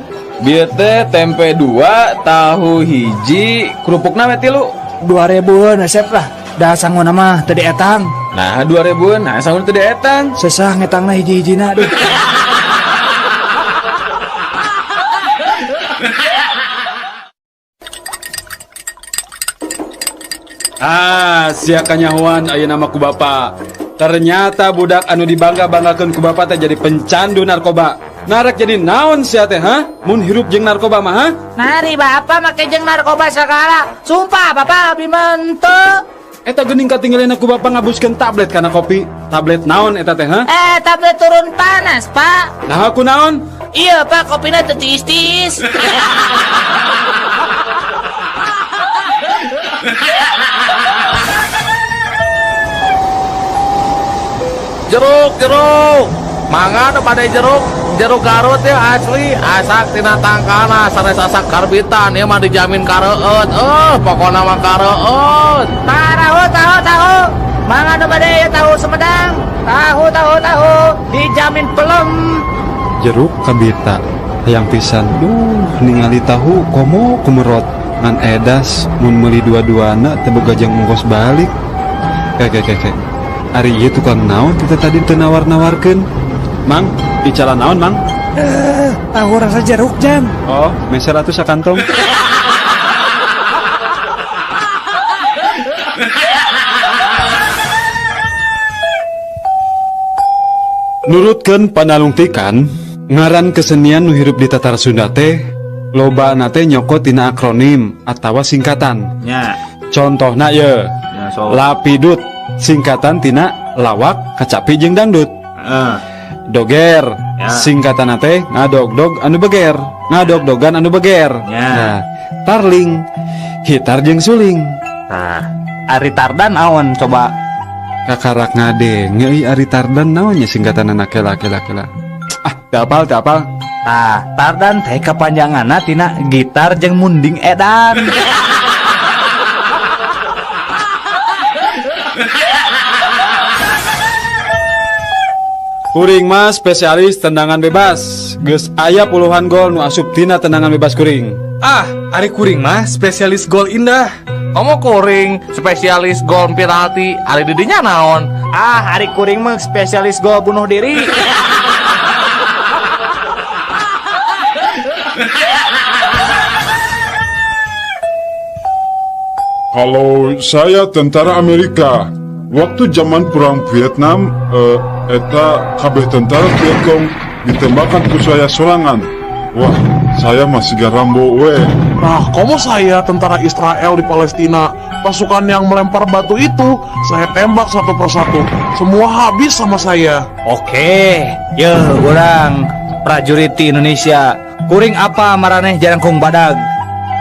Bieu teh tempe 2, tahu hiji, kerupukna we 3. 2000-an, Sip lah. Da sanguna mah teu dietang. Nah, 2000-an, nah sanguna teu dietang. Sesah ngetangna hiji-hijina aduh. Ah, sia kanyahoan ayeuna mah ku bapa. Ternyata budak anu dibangga-banggakeun ku bapa teh jadi pencandu narkoba. Narek jadi naon sia teh, ha? Mun hirup jeung narkoba mah, ha? Nari bapa make jeung narkoba segala. Sumpah bapa abdi mah henteu. Eta geuning katinggalina ku bapa ngabuskeun tablet kana kopi. Tablet naon eta teh, ha? Tablet turun panas, Pak. Nah, aku naon? Iya, Pak, kopina teu tiis-tiis. Jeruk, jeruk. Mangga nu bade jeruk, jeruk Garut ya asli, asak tina tangkana sanes asak karbitan ieu mah dijamin kareueut. Pokona mah kareueut. Tahu, tahu, tahu. Mangga nu bade ieu tahu Sumedang. Tahu, tahu, tahu. Dijamin pelem. Jeruk kabita hayang pisan. Duh, ningali tahu komo kumerot. Ngan edas mun meuli dua-duana teu boga jang ongkos balik. Kek. Ari ieu tukang naon kita tadi teu nawar-nawarkeun. Mang, bicara naon, Mang? Tahu rasa jeruk, Jang. Oh, meser atuh sakantong. Nurutkeun panalungtikan, ngaran kesenian nu hirup di Tatar Sunda teh lobana teh nyokot tina akronim atawa singkatan. Nya. Contohna ye. Ya, so. Lapidut singkatan tina lawak, kacapi jeung dangdut. Doger ya. Singkatan teh ngadogdog anu beger, ngadogdogan anu beger. Ya. Nah, tarling hitar jeung suling. Nah, ari tardan naon coba? Kakarak ngadenge euy ari tardan naon nya singkatanna kela. Ah, teu apal. Tah, tardan teh kapanjanganna tina gitar jeung munding edan. Kuring mah spesialis tendangan bebas. Geus aya puluhan gol nu asup tina tendangan bebas kuring. Ah, ari kuring mah spesialis gol indah. Komo kuring spesialis gol penalti, ari didinya naon? Ah, ari kuring mah spesialis gol bunuh diri. Kalau saya tentara Amerika, waktu zaman perang Vietnam, eta kabeh tentara Vietcong ditembakkan ku saya sorangan. Wah, saya masih garambo we. Nah, komo saya tentara Israel di Palestina, pasukan yang melempar batu itu saya tembak satu persatu, semua habis sama saya. Oke, ye urang prajurit di Indonesia. Kuring apa maraneh jarangkung badag?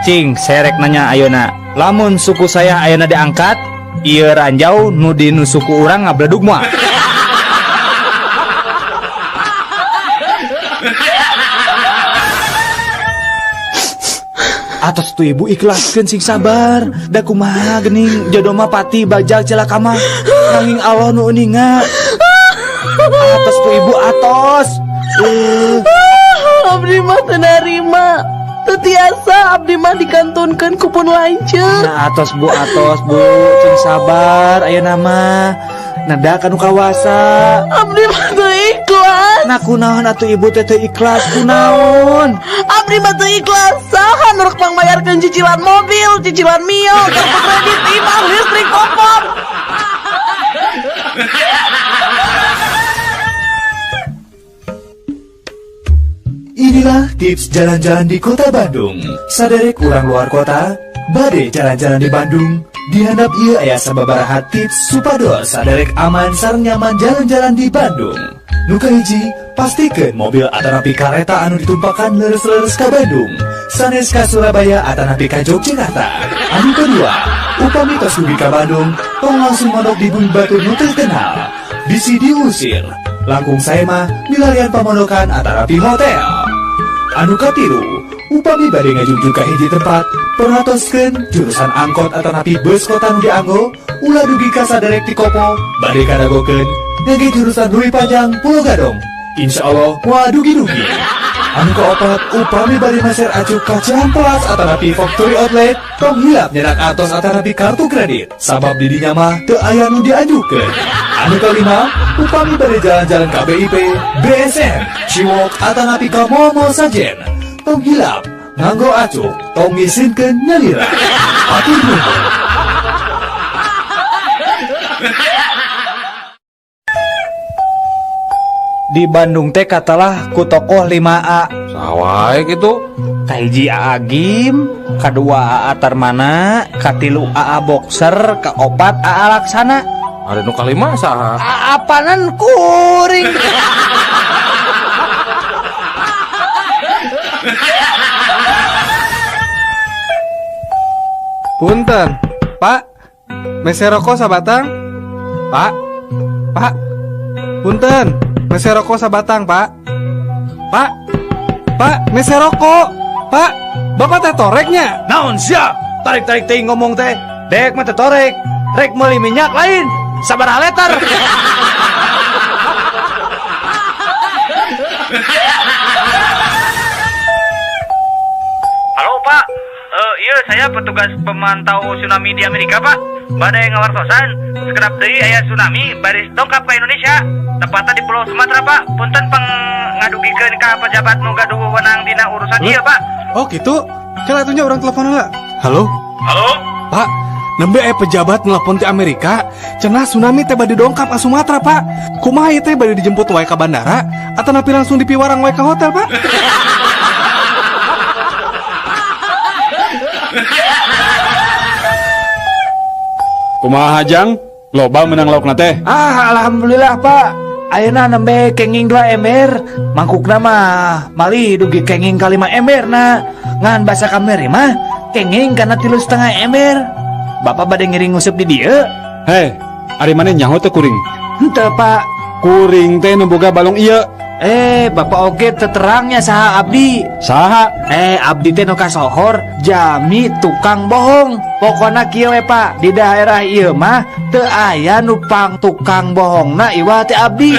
Cing, serek nanya ayeuna. Lamun suku saya ayeuna diangkat, ieu ranjau nu di nu suku urang ngabledug moal. Atos tuh ibu ikhlaskeun sing sabar. Da kumaha geuning jodoh mah pati bajal celaka mah. Nanging Allah nu uninga. Atos tuh ibu atos. Abdi mah teu narima. Teu tiasa abdi mah dikantunkeun ku pun lanceuk. Nah, atos bu, cing sabar ayeuna mah. Nada kanu kawasa. Abdi mah teu ikhlas. Nah kunaon atuh ibu teh teu ikhlas kunaon? Abdi mah teu ikhlas. Saha nu rek mangmayarkeun cicilan mobil, cicilan Mio, kartu kredit, imah, listrik, kompor. Inilah tips jalan-jalan di Kota Bandung. Saderek kurang luar kota, bade jalan-jalan di Bandung. Di handap ieu aya sababaraha tips supados saderek aman sareng nyaman jalan-jalan di Bandung. Nu kahiji, pastikeun mobil atanapi kareta anu ditumpakan leres-leres ka Bandung, sanes ka Surabaya atanapi ka Yogyakarta. Anu kedua, upami tos dugi ka Bandung, tong langsung mondok di bumi batur nu terkenal. Bisi diusir. Langkung sae mah milarian pamondokan atanapi hotel. Anu katilu, upami bade ngajugjug ka hiji tempat, perhatoskeun jurusan angkot atanapi bus kota nu dianggo, ulah dugi ka saderek ti Kopo, bade kadagokeun ngangge jurusan Leuwi Panjang Pulo Gadung. Insya Allah moal dugi-dugi. Anu kaopat, upami bade meser acuk ka Cihampelas atanapi Factory Outlet, tong hilap nyerak artos atanapi kartu kredit, sabab di dinya mah teu aya nu dianjukeun. Anu kalima, upami bade jalan-jalan ka BIP, BSM, Ciwalk atanapi ka mall-mall sajen, tong hilap nganggo acuk, tong ngisinkeun nyalira. Hatur nuhun. Di Bandung teh katalah ku tokoh 5A. Saha wae kitu? Kahiji Aa Gym, kadua Aa Tarmana, katilu Aa Boxer, kaopat Aa Laksana. Ari nu kalima saha? Aapanan kuring. Punten, Pak. Mese rokok sabatang? Pak. Pak. Punten, mese rokok sabatang, Pak. Pak. Pak, mese rokok. Pak, Bapak teh toreknya. Naon sia? Tarik-tarik teuing ngomong teh. Dek mah teh torek. Rek meuli minyak lain. Sabaraha liter? Halo, Pak. Iya, saya petugas pemantau tsunami di Amerika, Pak. Badai ngawartosan, sekedap deui aya tsunami baris dongkap ka Indonesia. Tepatnya di Pulau Sumatera, Pak. Punten pang ngadugikeun ka pejabat nu gaduh wewenang dina urusan ieu, Pak. Oh, gitu. Kela atuh nya urang telepon heula. Halo? Halo? Pak, nembe aya pejabat nelpon ti Amerika, cenah tsunami teh bade dongkap ka Sumatera, Pak. Kumaha ieu teh bade dijemput wae ka bandara atanapi langsung dipiwarang wae ka hotel, Pak? Kumaha Jang? Loba menang laukna teh. Ah, alhamdulillah, Pak. Ayeuna nembe kenging 2 ember, mangkukna mah malih dugi kenging ka 5 ember na. Ngan basa kamari mah kenging kana 3,5 ember. Bapak bade ngiring nguseup di dieu. Heh, ari maneh nyaho teh kuring? Henteu, Pak. Kuring teh nu boga balong ieu. Bapak oge teterangnya saha abdi. Saha? Abdi teh nu kasohor jami tukang bohong. Pokona kieu we, Pak, di daerah ieu mah teu aya nu pang tukang bohongna iwal teh abdi.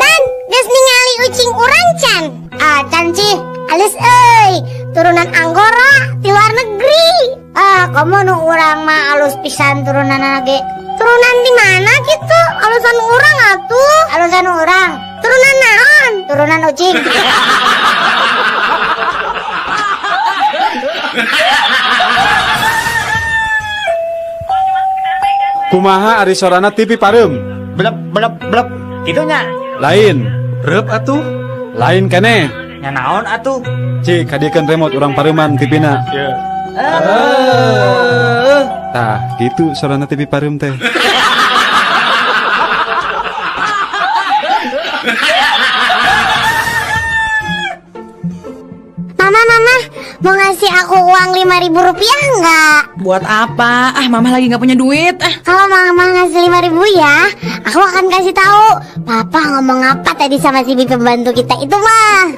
Dan geus ningali ucing urang can. Ah, can cih, alus euy, turunan Anggora ti luar negeri. Ah, komo nu urang mah alus pisan turunanna ge. Turunan di mana gitu? Alusan urang atuh. Alusan urang. Turunan naon? Turunan ucing. Kumaha ari sorana TV pareum? Blep blep blep. Kitu nya. Lain. Reup atuh. Lain keneh. Nya naon atuh? Cik, kadiekeun remote urang pareuman TV-na. Ye. Tah, gitu sorana TV pareum teh. Mama, mama, mau ngasih aku uang 5.000 rupiah nggak? Buat apa? Ah, mama lagi nggak punya duit. Ah. Kalau mama ngasih 5.000 ya, aku akan kasih tahu. Papa ngomong apa tadi sama si bibi pembantu kita itu, mah?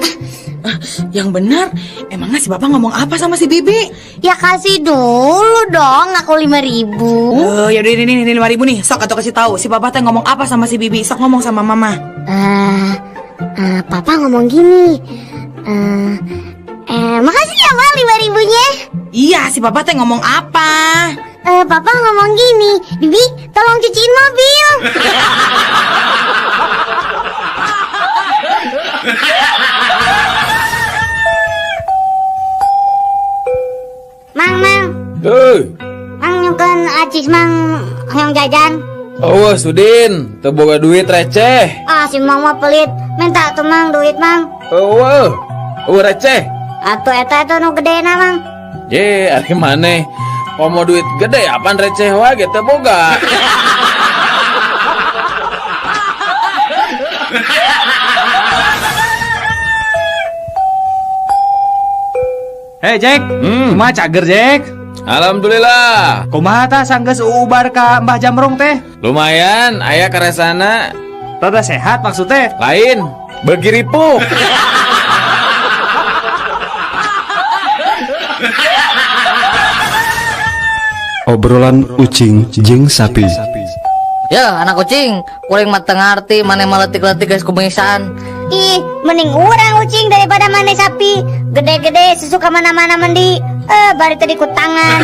Ah, yang benar, emangnya si Bapak ngomong apa sama si Bibi? Ya kasih dulu dong, aku 5.000. Oh, ya udah ini 5.000 nih. Sok atau kasih tahu si Papa teh ngomong apa sama si Bibi. Sok ngomong sama Mama. Papa ngomong gini. Makasih ya, Ma, 5.000-nya. Iya, si Papa teh ngomong apa? Papa ngomong gini, Bibi, tolong cuciin mobil. Mang, mang. Hei. Mang nyungkeun acis mang hoyong jajan. Oh, Sudin, teu boga duit receh. Ah, si Mang mah pelit. Minta tuh Mang duit Mang. Eueuh. Eueuh receh. Atuh eta eta nu gedena Mang. Ye, ari maneh. Komo duit gede apaan receh wae ge teu boga. Hei Jack, kumaha cager Jack? Alhamdulillah. Kumaha tah sanggeus uubar ka Mbah Jamrong teh? Lumayan, aya karesana. Rada sehat maksudnya? Lain, beuki ripuh. Obrolan ucing jeung sapi. Ya, anak kucing, kuring mah teu ngarti maneh mah leutik-leutik geus kubengisaan. Ih, mending urang ucing daripada maneh sapi. Gede-gede susu ka mana-mana mendi. Bari tadi ku tangan.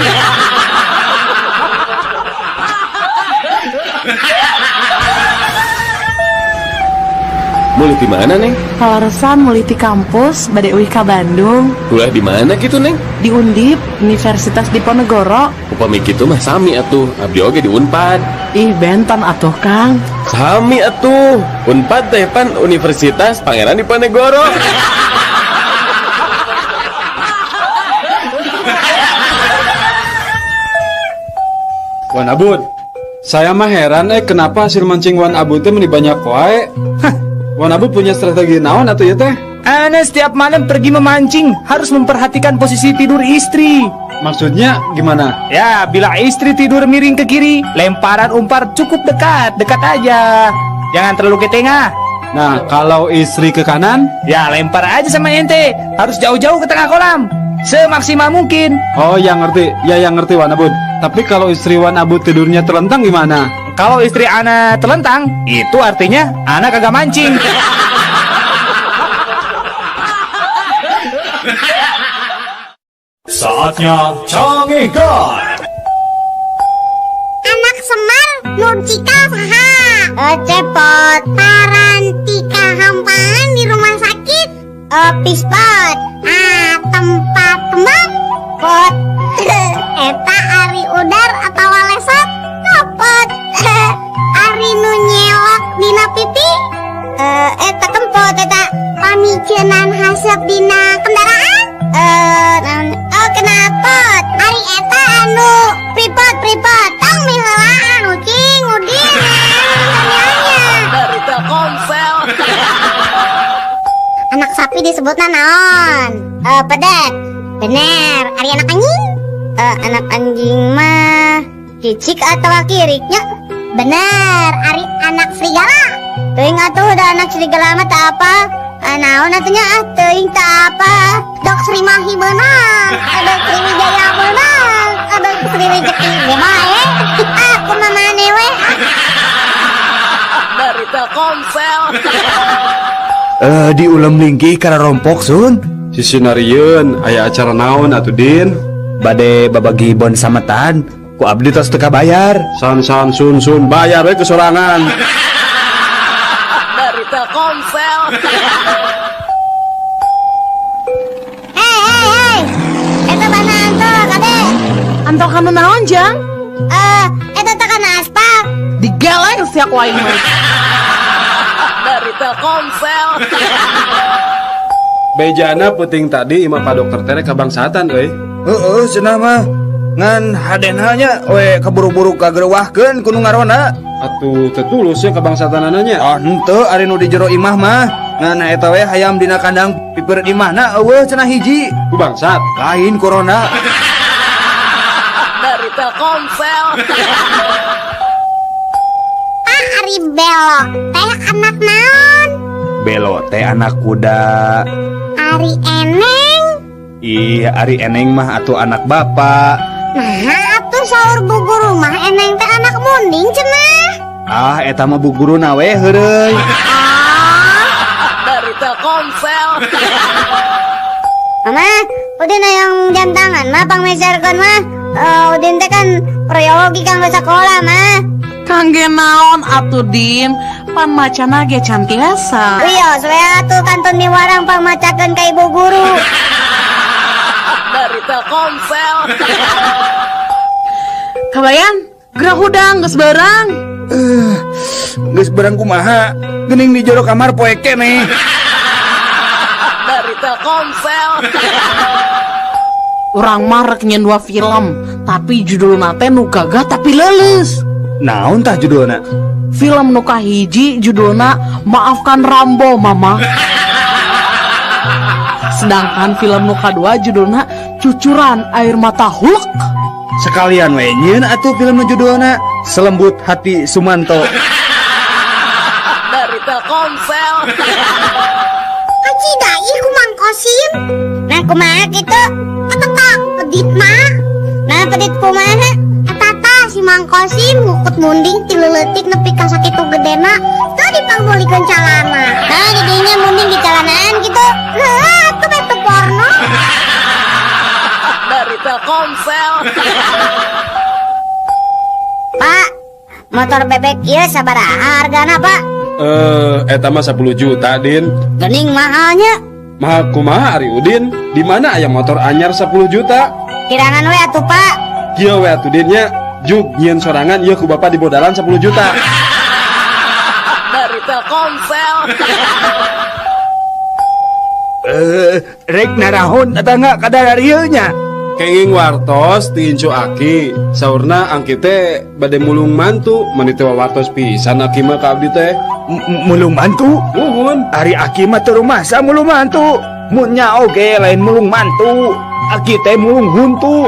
Mulih di mana, Neng? Kaleresan mulih ti kampus bade uih ka Bandung. Kuliah di mana gitu, Neng? Di Undip, Universitas Diponegoro. Upami kitu mah sami atuh, abdi oge di Unpad. Ih, benten atuh, Kang. Sami atuh, Unpad teh pan Universitas Pangeran Diponegoro. Wan Abud, saya mah heran kenapa hasil mancing Wan Abud teh meni banyak wae. Hah, Wan Abud punya strategi naon atuh ieu teh? Ana setiap malam pergi memancing harus memperhatikan posisi tidur istri. Maksudnya gimana? Ya, bila istri tidur miring ke kiri, lemparan umpan cukup dekat, dekat aja. Jangan terlalu ke tengah. Nah, kalau istri ke kanan? Ya, lempar aja sama ente. Harus jauh-jauh ke tengah kolam. Semaksimal mungkin. Oh, yang ngerti. Ya, yang ngerti Wan Abud. Tapi kalau istri Wan Abud tidurnya telentang gimana? Kalau istri ana telentang, itu artinya ana kagak mancing. Saatnya Cangehgar. Anak Semar Nurcika saha? Cepot. Parantika hampaan di rumah sakit. Pispot. Ah, tempat kembang. Pot. Eta ari udar atau lesot. Copot. Ari nu nyelok dina pipi. Eta kempot eta. Pamiceunan haseup dina kendaraan. Oh kenapot. Ari eta anu pripot pripot. Tong miheulaan ucing udin. Dari Telkomsel. Anak sapi disebutna naon? Pedet. Bener. Ari anak anjing? Anak anjing mah cicik atau kiriknya? Bener. Ari anak serigala. Teuing atuh da anak serigala mah teu apa? Naon atunya ah teuing teu apa? Dok Sri Mahi beunang, dok Sri Wijaya beunang, dok Sri Rejeki ge bae. Ah kumaha maneh we? Dari Telkomsel. Di ulem lingkih kana rompok sun. Sisinarieun aya acara naon atuh Din? Bade babagi bon sametan, ku abdi tos teu kabayar. San san sun sun bayar we kesorangan. Dari Telkomsel. Hei hei hei. Eta mana anto kade? Anto kana naon, Jang? Eta teh kana aspal. Digeleng sia ku aing mah. Dari Telkomsel. Bejana peuting tadi imah Pak Dokter tere kabangsatan euy. Heeh, cenah mah. Ngan hadena nya we kaburu-buru kagerewahkeun ku nu ngaronda. Atuh teu tulus ya kabangsatanana nya. Ah henteu ari nu di jero imah mah. Ngan eta we hayam dina kandang pipeureut imahna eueuh cenah hiji. Ku bangsat. Lain corona. Dari Telkomsel. Ah ari Belo teh anak naon? Belo teh anak kuda. Ari Eneng? Ih, ari Eneng mah atuh anak bapak. Nah, atuh saur bu guru mah Eneng teh anak munding cenah. Ah, eta mah bu guruna we heureuy. Ah. Dari Telkomsel. Mama, Udin hayang jam tangan mah pangmeserkeun mah. Udin teh kan proyogi kanggo sakola mah. Kangge naon atuh Din? Pan macana ge can tiasa. Wios we atuh kantun miwarang pangmacakeun ka ibu guru. Dari Telkomsel. Kabayan, gerah hudang geus beurang. Geus berang kumaha geuning di jero kamar poek keneh. Dari Telkomsel. Urang mah rek nyen dua film, tapi judulna teh nu gagah tapi leuleus. Naon tah judulna? Film nu kahiji judulna Maafkan Rambo Mama. Sedangkan film nu kadua judulna Cucuran Air Mata Hulk. Sekalian we nyieun atuh film nu judulna Selembut Hati Sumanto. Dari Telkomsel. Kacida ieu ku Mang Kosim. Nah kumaha kitu? Eta tah peditna. Nah pedit kumaha? Eta tah si Mang Kosim ngukut munding ti leuletik nepi ka sakitu gedena teu dipangmeulikeun calana. Nah didinya munding di calanaan kitu. Heuh atuh beh teu porno. Dari Telkomsel. Pak, motor bebek ieu sabaraha hargana, Pak? Eta mah 10 juta, Din. Geuning mahalnya. Mahal kumaha ari Udin? Di mana aya motor anyar 10 juta? Kirangan we atuh, Pak. Kieu we atuh Din nya, jug nyieun sorangan ieu ku bapak dibodalan 10 juta. Dari Telkomsel. Rek narahon atangga kadar ieu nya. Kenging wartos ti incu aki, saurna angki teh bade mulung mantu, meni teu wartos pisan aki mah ka abdi teh. Mulung mantu? Muhun. Ari aki mah teu rumasa mulung mantu. Mun nya oge lain mulung mantu. Aki teh mulung huntu.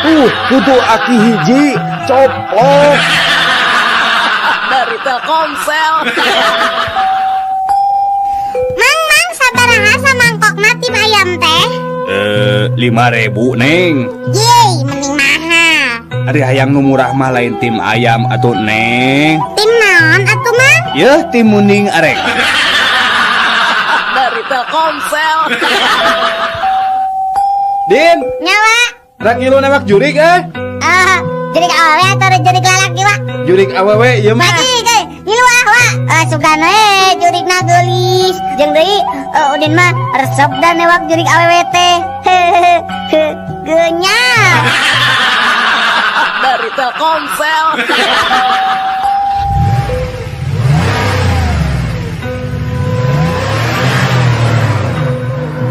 Tuh, huntu aki hiji coplok. Dari Telkomsel. Mang, mang, sabaraha samangkokna tim ayam teh? 5.000, Neng. Yeay, mending mahal. Ari hayang nu murah mah lain tim ayam atuh, Neng. Tim naon atuh, Mang? Yeuh, tim munding arek. Dari Telkomsel. Din. Nyawa. Rek ngilu newak jurik eh? Jurik awewe atau jurik lalaki, Wak? Jurik awewe ieu mah. Lagi, euy, ngilu ah, Wak. Sugan we jurikna geulis. Jeung deui Udin mah resep da newak jurik awewe teh. Hehehe, geunyal. Dari Telkomsel.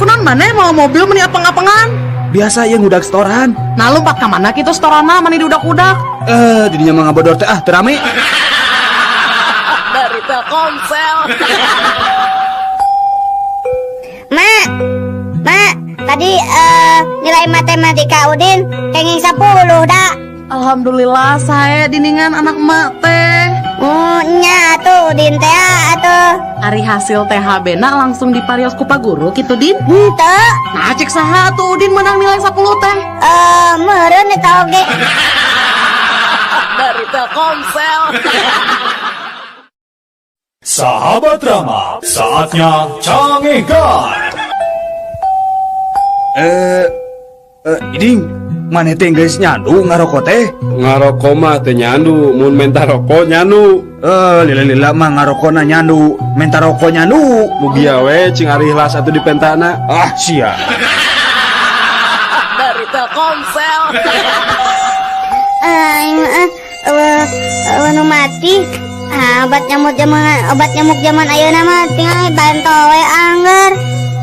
Kunaon maneh mau mobil meni apeng-apengan? Biasa ieu ngudak setoran. Nah lompat ka mana kitu setorana mani diudak-udak? Didinya mah ngabodor teh ah teu rame. Dari Telkomsel. Mak, mak, tadi nilai matematika Udin kenging 10 dah. Alhamdulillah saya diningan anak mak teh. Oh nya atuh Udin teh atuh. Ari hasil THB na langsung diparios ku Pak Guru kitu Din. Henteu. Nah cek saha atuh Udin menang nilai 10 teh. Meureun eta oge. Dari Telkomsel. Sahabat Rama, saatnya Cangehgar. Iding, maneh teh geus nyandu ngaroko teh? Ngaroko mah teu nyandu, mun menta roko nyandu. Lila-lila mah ngarokona nyandu, menta roko nyandu. Mugia we cing ari ikhlas atuh dipentana. Ah, sia. Dari Telkomsel. Nu mati. Ah, obat nyamuk zaman ayeuna mah tinggal banto we angger.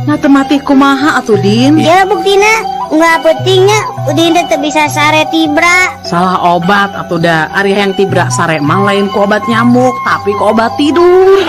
Nah teu mati kumaha atuh Din? Ya buktina nggak pentingnya Udin teh teu bisa sare tibra. Salah obat atuh da. Ari hayang tibra sare mah lain ku obat nyamuk tapi ku obat tidur.